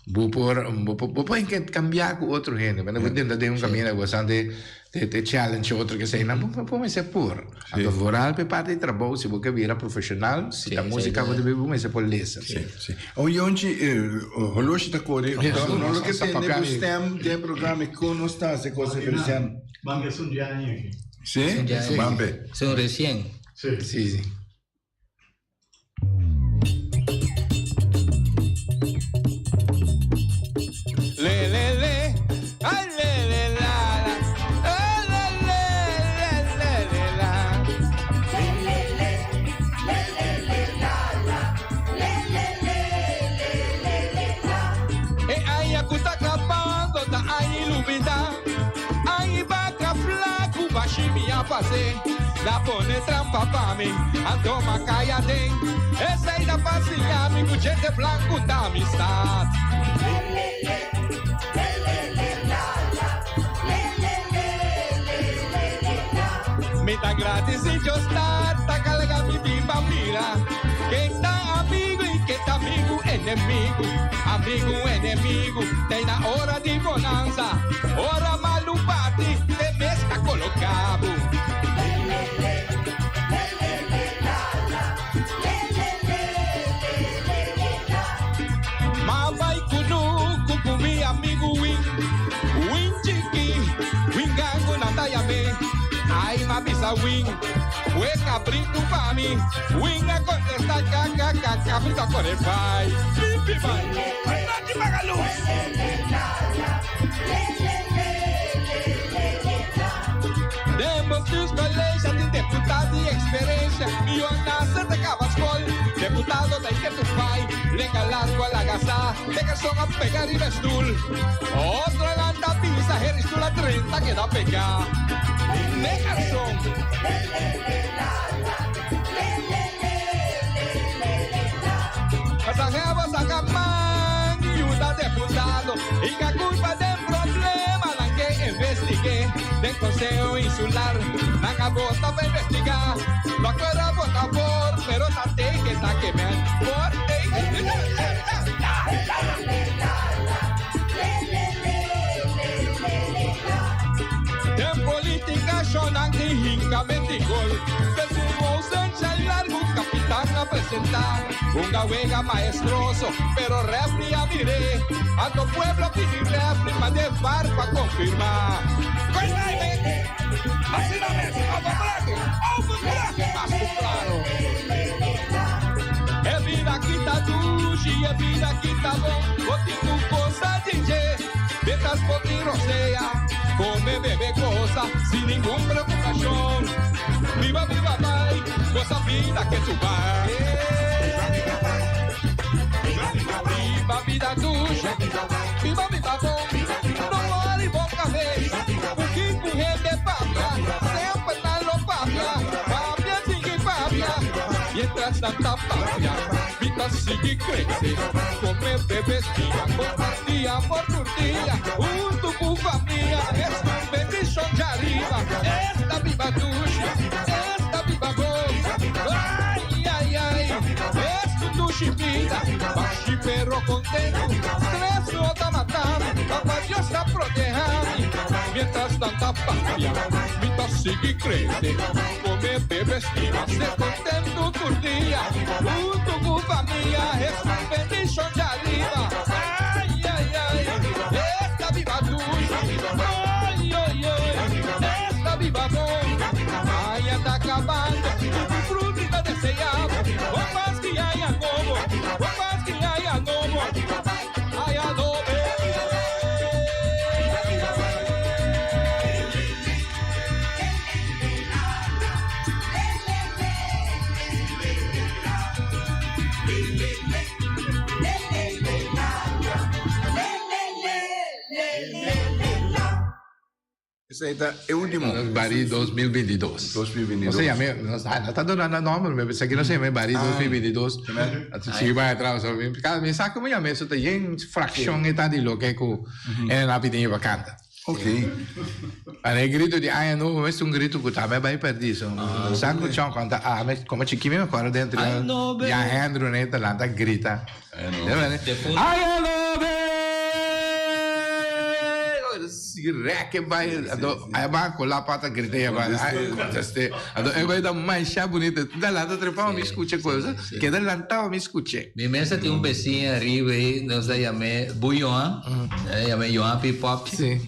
bo por bo por bo por cambia cu otro hende. Bo intenta den un caminda cu bastante te te challenge otro ke esei nan bo por mester por. Anto vooral pe parti di trabou si bo ke bira profesional, si ta musica bo ta bira bo mester por lesa. Sí, sí. O Yonchi, holoshi ta kore, no lo ke tende bo stem den programa kon nos ta hasi kos Feliciano. Ban ke sun diaña aki. Sí? Ban pe. Sun recien. Sí. Sí, sí. Le le le, ay le le la la, eh, le le le le le la. Le le le, le le le la la, le le le le le le la. E aña ku ta kapando ta aña ilumina, aña baka flaku bashi mi a pase. Na pone trampa pa mi, anto m'a kai aden. Esei ta pa siña mi ku djente blanku ta amistad. Mi ta gradisí Dios Tata ka laga mi bin pa mira ken ta amigu i ken ta amigu enemigu. Amigu enemigu t'ei na ora di bonansa, ora malu bati te mes ta koloká bo. Ma bai kunuku ku mi amigu Win, Win chiki, Win gangu nan ta yam'é. Ai m'a bisa Win, Kue kabritu pa mi. Win a kontestá, Ka, ka, ka, kabritu a kore bai. Limpi bai. Nochi paga lus. Den bo stuurskollege tin deputado i experto. ta que tu pai, lenga largo a la gasa, de que son a pegar y vestul. Otro lanta pisa, eres tú la 30 queda pegada. De garçom. Pasajero saca man, ayuda deputado y que culpa del problema la que investigué del Consejo Insular, la bota para investigar, la cuerda bota por, pero tate que está que me por De política shonan que hinca mentigol, de su ausencia y largo capitán a presentar. Una huega maestroso, pero refri a miré, a tu pueblo pidi refri pa de bar pa confirmar. Cuéntame, así no es, overbragen, overbragen, más que claro. É vida que tá duche, é vida que tá bom. Botinho coisa DJ, betas botinho roseia. Come, bebe, goza, sin ninguna preocupación. Viva, viva, vai, goza vida que tu vai. Viva, vida duche, viva, viva, bom. Não olhe boca vez, o que com rede papia, sempre na lo papia, papia, sigue papia. Mientras tanta papia, vida sigue crece. Come, bebe, día, compartía por tu día, junto con familia, es un bendición de arriba. Esta viva ducha, esta viva voz. Ay, ay, ay, es tu ducha vida, baixo perro contento, tres no te matando, papá Dios está protegendo. Mientras tanta papia, vida sigue crece. Come, bebe, estima, ser contento tu día, junto con familia, es un bendición de arriba. Ay, ay, ay, esta viva tuya, ay, ay, ay, esta viva voz. Ay, anda acabando, tu frutita deseado, o más que haya como, o más que haya como, ay, adobe. Esey ta e ultimo. Bari 2022. 2022. No se llama, no, ah, no está donando nombre, me pensé que no se llama Bari 2022. Así va atrás, o sea, cada me saco me llama eso te yen fracción eta di lo que ku en la pitinha pa canta. Ok. Para el grito de año nuevo es un grito que también va a perdido. Saco chon canta ah me como chiquillo me acuerdo dentro. Ay, no, be. Ya Andrew neta lanta grita. Año nuevo. Año nuevo. Si reque vai, aí vai colar pata grita vai. Conteste. Eu vai dar mais chá bonita. Da lá do trepão me escute coisa. Que da lá me escute. Mi mesa tem um vizinho arriba aí, nós la llamé Buyoan, llamé Joan Pipop. Sí.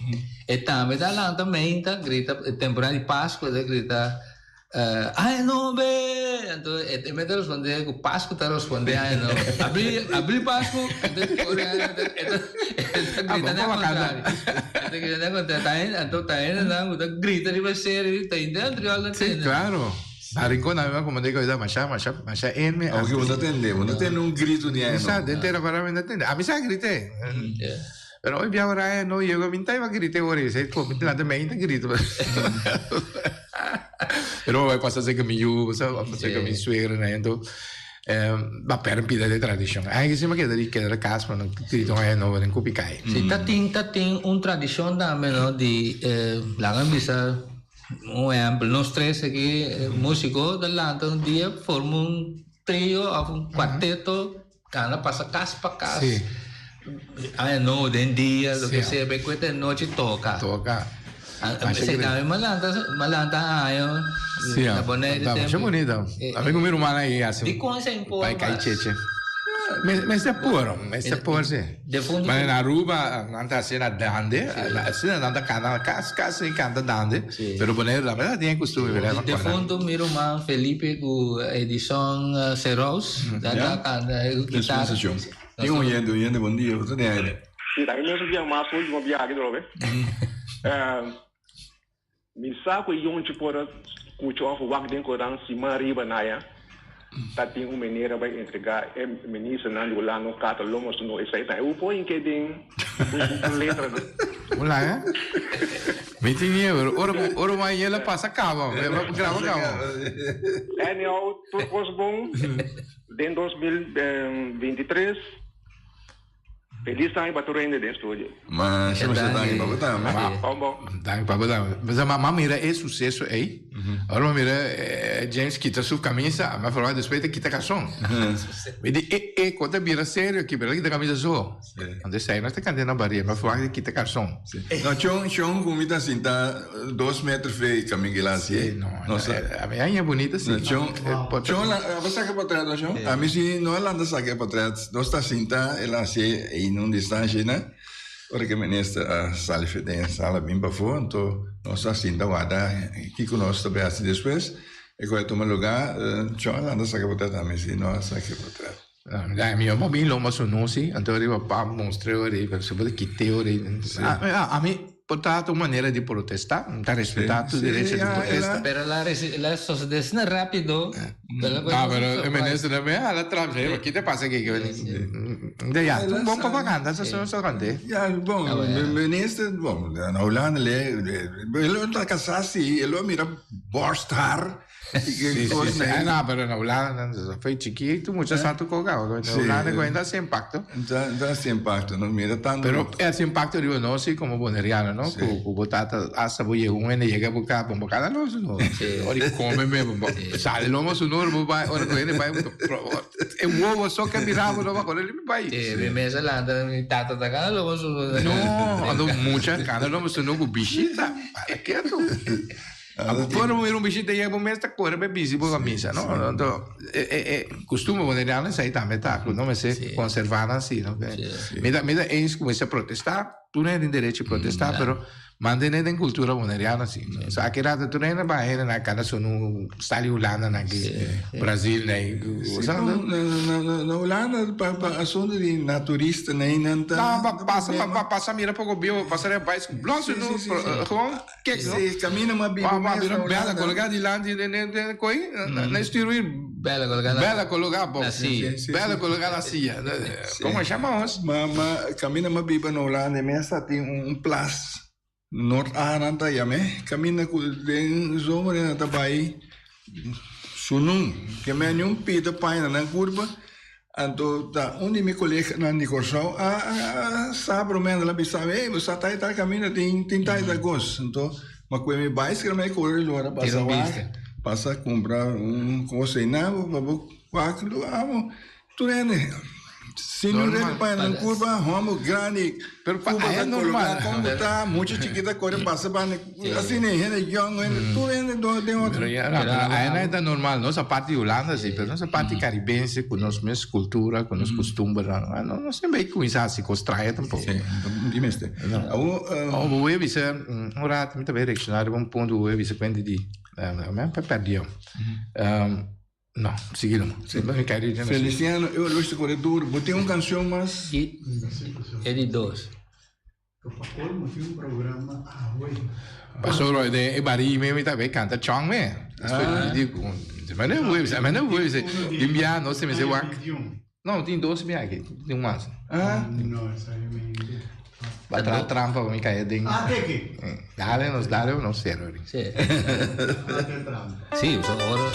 E também da lá também, tá, grita, temporada de Páscoa, tá, grita, ai não, be! Então, e me responde, que Páscoa tá responde, ai não. Abri, abri Páscoa, então, então, grita, Ah, né, bom, contrário. Então, grita, né, contrário. Tá indo, então, tá indo, não, tá grita, riba sério, tá indo, dentro, Sí, claro. Na rincón, a mí como digo, masha, masha, masha, en Aunque uno atende, uno tiene un grito de año. Sa, dentro para mí, entiende. A mí se grité. Pero hoy ahora no llego a minta iba grité ahora y se como la de me grito. Pero vai passar que mi yu, va pasar que mi suegra, né? Então, va per pida de tradição. Aí que se me queda de queda casa, mas não grito aí não vem copicai. Sí, tatin un tradición también, ¿no? De la bisa, un ejemplo, nos tres aquí, músicos, delante un día forma un trío, un cuarteto, cana pasa casa pa casa. Sí. Ay, no, de día, lo Sí. que sea, ve cuenta de noche toca. Toca. Ah, Ah, se también malanta, malanta, ay, Sí, la pone tá, mas é bonito. Amigo meu irmão aí, assim. Di con se importa. Vai cair cheche. Me se puro, me se puro, sí. De fondo- Mas na Aruba, anda assim na dande, assim anda canta, quase quase canta dande. Sí. Pero poner la verdad tiene costume, ¿verdad? De fondo, miro man Felipe com Edison Ceros, da da canta guitarra. Dispensación. Tem um oyente, oyente, bom dia. Você tem aire. Sí, también me subía más último viaje, ¿no ve? Mi saco y un tipo de cucho off wak den koran sima riba naya. Ta tin un manera bai entrega e ministernan di Hulanda un karta lomo su no esei ta e por hinke den un letra no. Hola eh. Mi tin miedo pero ora ora bo a yela pasa caba graba caba. Anyhow tur cos bon den 2023. Feliz aña pa tur hende den studio. Masha masha danki pa bo tambe. Bon bon. Danki pa bo tambe. Mesa m'a mira e suceso ey. Ora m'a mira James kita su camisa, m'a verwacht despues ta kita calzon. Mi di e e con ta bira serio aki pero el a kita camisa so. Anto esey nos ta canta na baria, m'a verwacht e kita calzon. No chon chon cu mi ta sinta dos meter fe caminga el haci. Si no a mi a bunita si. Chon chon abo saca potret no chon? Ami si no a lanta saca e potret. Nos ta sinta el haci ey na un distancia eynan. Ora cu e minister a sali fe den e sala bin pafo anto nos ta sinta warda kico nos ta bay haci despues. E cu a tuma lugar chon a lanta saca e potret ami si no a saca e potret. Ya mi a bin lomba su nosi, anto riba pa mostr'é ori, su por kit'é ori. Ami por trata un manera di protestá, mi ta respetá tu derecho di protesta. Pero la la sosodé asina rápido. No, pero e minister tambe a hala trampa, hey, ki ta pasa aki? De ya, un bon propaganda so so kante. Ya, bon, minister, bon, na Hulanda le, el ta kasá si, el lo mira borst haar. Sí, sí, sí. Ah, no, pero na Hulanda, fue chiquito, mucha santo coca. Na Hulanda cuenta hace impacto. Ta hace impacto, no mira tanto. Pero hace impacto, digo, no, sí, como boneriano, no? Ku ku bo tata hasta bo llega un hende llega bo ka, bo cada los, no. Ora come me, bo sale lomo su nur, bo bai, ora ku hende bai, e wowo so ke mira bo no ba kore mi bai. Sí, mi mesa lanta, mi tata ta cada lomo su nur. No, ando mucha cada lomo su nur ku bishita, para ketu. Ora bo mira un bishita yega bo mes ta kore pa e bisti bo kamisa, no? Anto e kustumber boneriano esei tambe ta ku no mester konservá nan si, no? Mi ta mi ta eens ku mester protestá, tur hende tin derecho di protestá, pero mantené den kultura boneriano si. So aki rato tur hende baha hende na kada sunu sali Hulanda nan aki Brazil nan Na Hulanda pa asuntu di naturista nan ta. No, pasa pasa mira poko bieu pasa riba bais blòs gewoon. Kek, no? Si, camina ma biba mes na Hulanda. Bela cologa dilanti den koi, na stuur weer. Bela cologa na. Bela cologa bo. Na silla. Bela cologa na silla. Como chama ons? Ma ma camina ma biba na Hulanda mes ta tin un plas Noord A nan ta yam'e. Camina cu den zomer nan ta bay sunun. Ke men ni un pita paña na nan curpa. Anto ta un di mi koleganan di Kòrsou a sa promé el a bisa mi, ey bo sa ta e tal kaminda tin tin tal tal kos. Anto mi a kue mi baisikla mi a kore lora pasa wak, pasa kumpra un kos einan pa bo wak amo tur hende sin un rede paña nan kurpa hòmber grandi kurpa ta koloká kon bo ta mucha chikita kore pasa banda asina hende yòn hende tur hende den otro. Pero aina ta normal nos aparte di Hulanda si pero nos aparte caribense cu nos mes cultura cu nos costumbernan no no semper hay cuminsa haci cos straño tampoco. Si di mester. Awor bo a bisa un rato mi ta bay reacciona riba un punto bo a bisa cuenta di mi a perdió. No, sigui no. Feliciano e oloshi ta kore duro. Bo tin un cancion mas? E di dos. Pa colmo tin un programa awe. Pasobra den e barí mi ta bay canta chong me. Di bia no se mester wak. No, tin dos bia aki. Tin un mas. No, esaki mi. Ba traha trampa pa mi caya den. Ah, teki. Dale nos, dale nos cero. Sí. Sí, usa oro.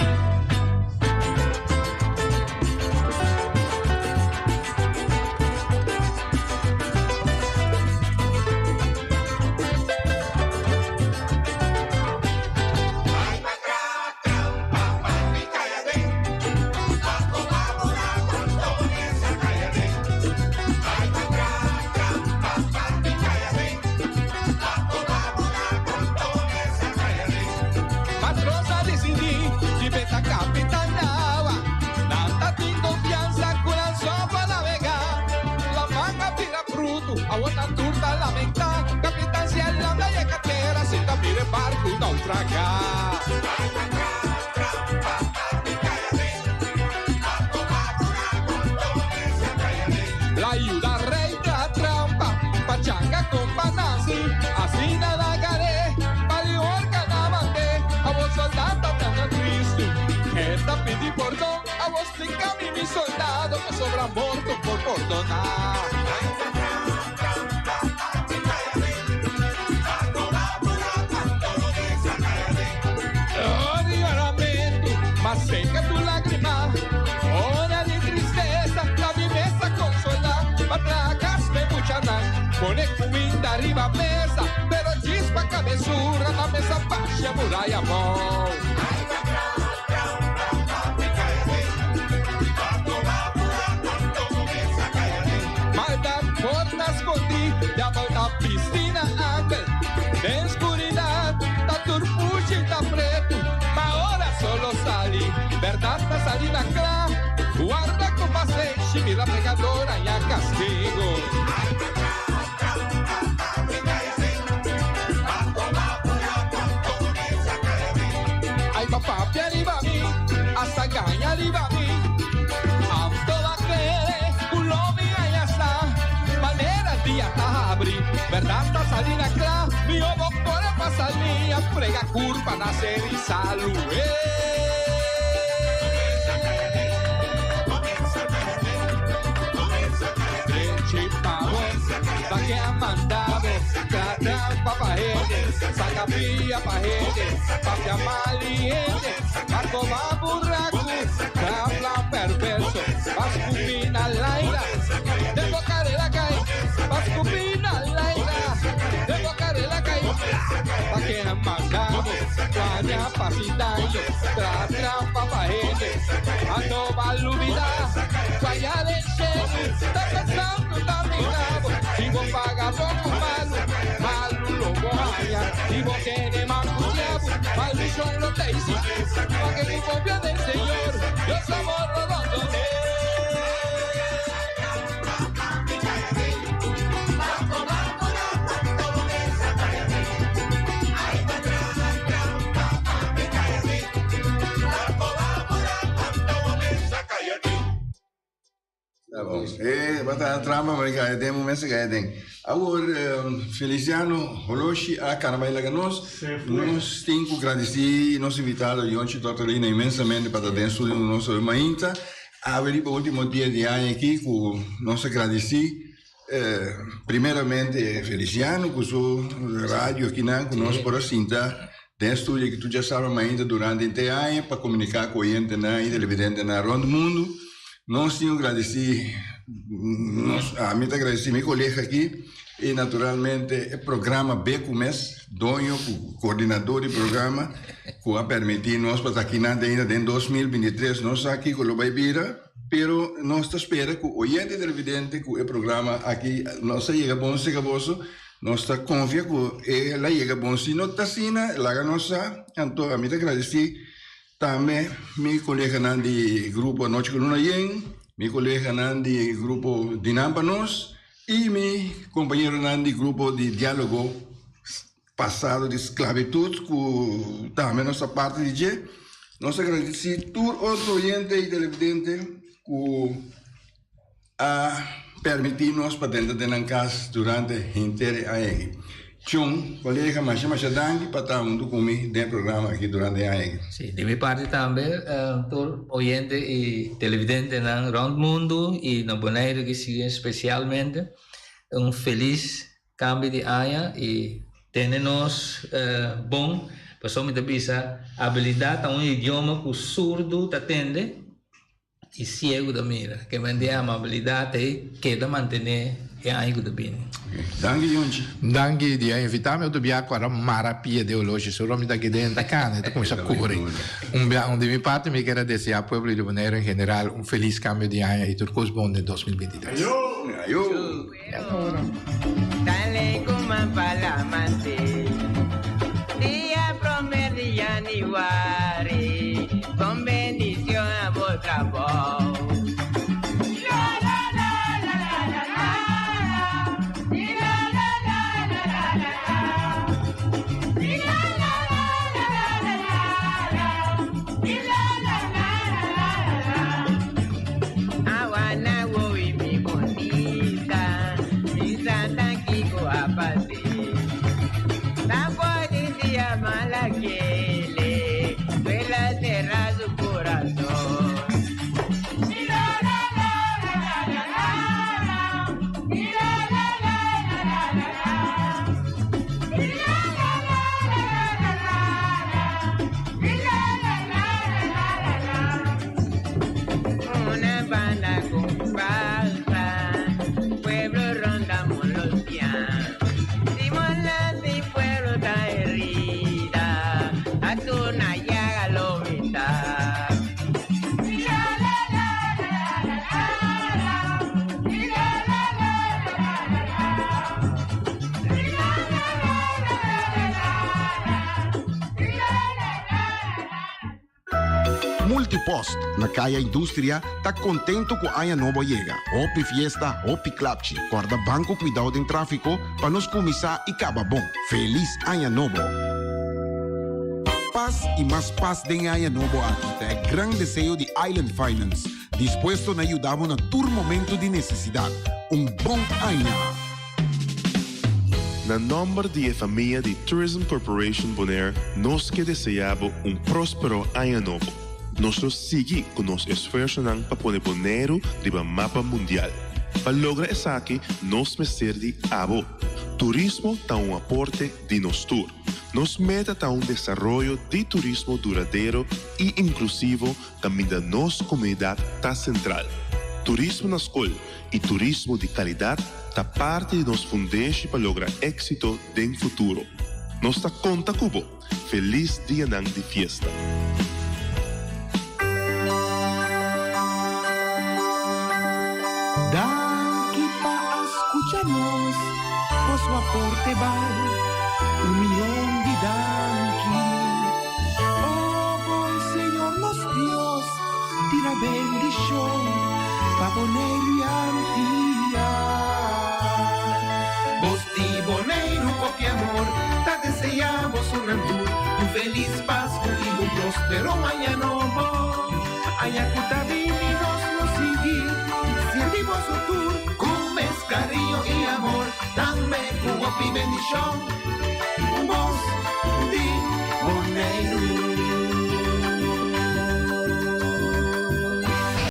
pordoná. Oh, di lloramento, mas seca tu lágrima. Hora de tristeza, la mi mesa consola. Patracas me muchanan, pone comida arriba mesa, pero chispa cabezura, la mesa baixa muralla amor. Maldad porta escondí, diablo na piscina ángel. De oscuridad, ta turpuchi ta preto, ma ora solo sali, verdad ta salina clara. Guarda con paciencia, mira pecadora y a castigo. Ay, papá, arriba a mí, hasta gaña arriba a mí. Anto va querer, culo mi allá está. Manera día ta abri, verdad ta salina clara. Mi obo por pasar mía, prega curva, nacer y salud. Pa que mandado, tra pa gente, saca pia pa gente, papia maliente, Marco va burraco, habla perverso, vas cupina laira, de boca de la calle, vas cupina laira, de boca de la calle, pa que mandado, guardia pasitaño, tra trampa pa gente, ando balubida, guaya de cielo, está pensando también, si vos paga poco malo, malo lo voy a, si vos tenés más diablo, maldición lo te hice, pa' que tu confías del Señor, Dios amor lo abandoné. Tá bom. Bata trampa, mas que tem um mês que tem. Agora, Feliciano, Holoshi, a Caravaila nós, nós temos que agradecer nosso invitado, Yonchi Tortolina, imensamente para estar dentro do nosso Mainta. A ver, o último dia de ano aqui, com nós agradecer, primeiramente, Feliciano, com o rádio aqui, né, com nós por assim, tá? Dentro estúdio que tu já sabe ainda durante o ano para comunicar com o oyente, né, e televidente na ronda do mundo. Nós temos que agradecer, a mim te agradecer meu colega aqui e naturalmente o programa Becumes, dono, coordenador do programa, que a permitir nós para aqui na ainda em 2023, nós aqui com o Baibira, pero nós espera que o oyente televidente que o programa aqui, nós chega bom, chega bolso, nós confia que ela chega bom, se não está assim, ela nossa, então a mim te agradecer. Também, meu colega de grupo Noche com Luna Yen, meu colega de grupo Dinampanos e meu companheiro de grupo de diálogo passado de esclavitud, que também nossa parte de G. Nós agradecemos todo outro oyente e televidente que a permitir-nos para dentro de casa durante o inteiro ano. Tchum, colega, mas danke para estar junto comigo dentro do programa aqui durante a ano. Sim, de minha parte também, todo oyente e televidente no rond mundo e no Bonaire que siguen especialmente, um feliz cambio de ano e tenemos bom, pessoal me bisa habilidade a um idioma que o surdo atende e cego da mira, que me dá uma habilidade que dá manter e aí que bem. Danke, Yonchi. Danke de invitar-me, eu tô bem agora marapia de hoje, sou nome daqui dentro da cana, então começa a correr. De minha parte, me quero desejar ao povo de Bonaire em geral um feliz cambio de ano e tudo bom em 2023. Ayo! Ayo! Dale como palamante, día promedio januari, con bendición a vuestra voz. Corazón. La la la la la la la. Post na Kaya Industria ta kontentu ku aña nobo a yega. Hopi fiesta, hopi klapchi. Kòrda ban ku kuidou den tráfiko pa nos kuminsá i kaba bon. Felis Aña Nobo! Pas i mas pas den e aña nobo aki ta e gran deseo di Island Finance, dispuesto na yuda bo na tur momento di nesesidat. Un bon aña! Na nòmber di e famia di Tourism Corporation Bonaire nos ke deseá bo un próspero aña nobo. Nos lo sigui ku nos esfuersonan pa pone Boneiru riba mapa mundial. Pa logra esaki nos mester di abo. Turismo ta un aporte di nos tur. Nos meta ta un desaroyo di turismo duradero i inklusivo kaminda nos komunidat ta sentral. Turismo na skol i turismo di kalidat ta parti di nos fundeshi pa logra éksito den futuro. Nos ta konta ku bo! Felis dianan di fiesta! Danki pa a skucha nos, boso aporte bal un mion di danki. O bon Señor nos Dios, tira bendishon pa Boneiru i Antia. Bos di Boneiru kopi amor ta deseá bosonan tur un felis Pasku i un próspero aña nobo. Aña ku ta bini nos lo sigui sirbi boso tur ku mes kariño i amor, tambe ku hopi bendishon. Un bos.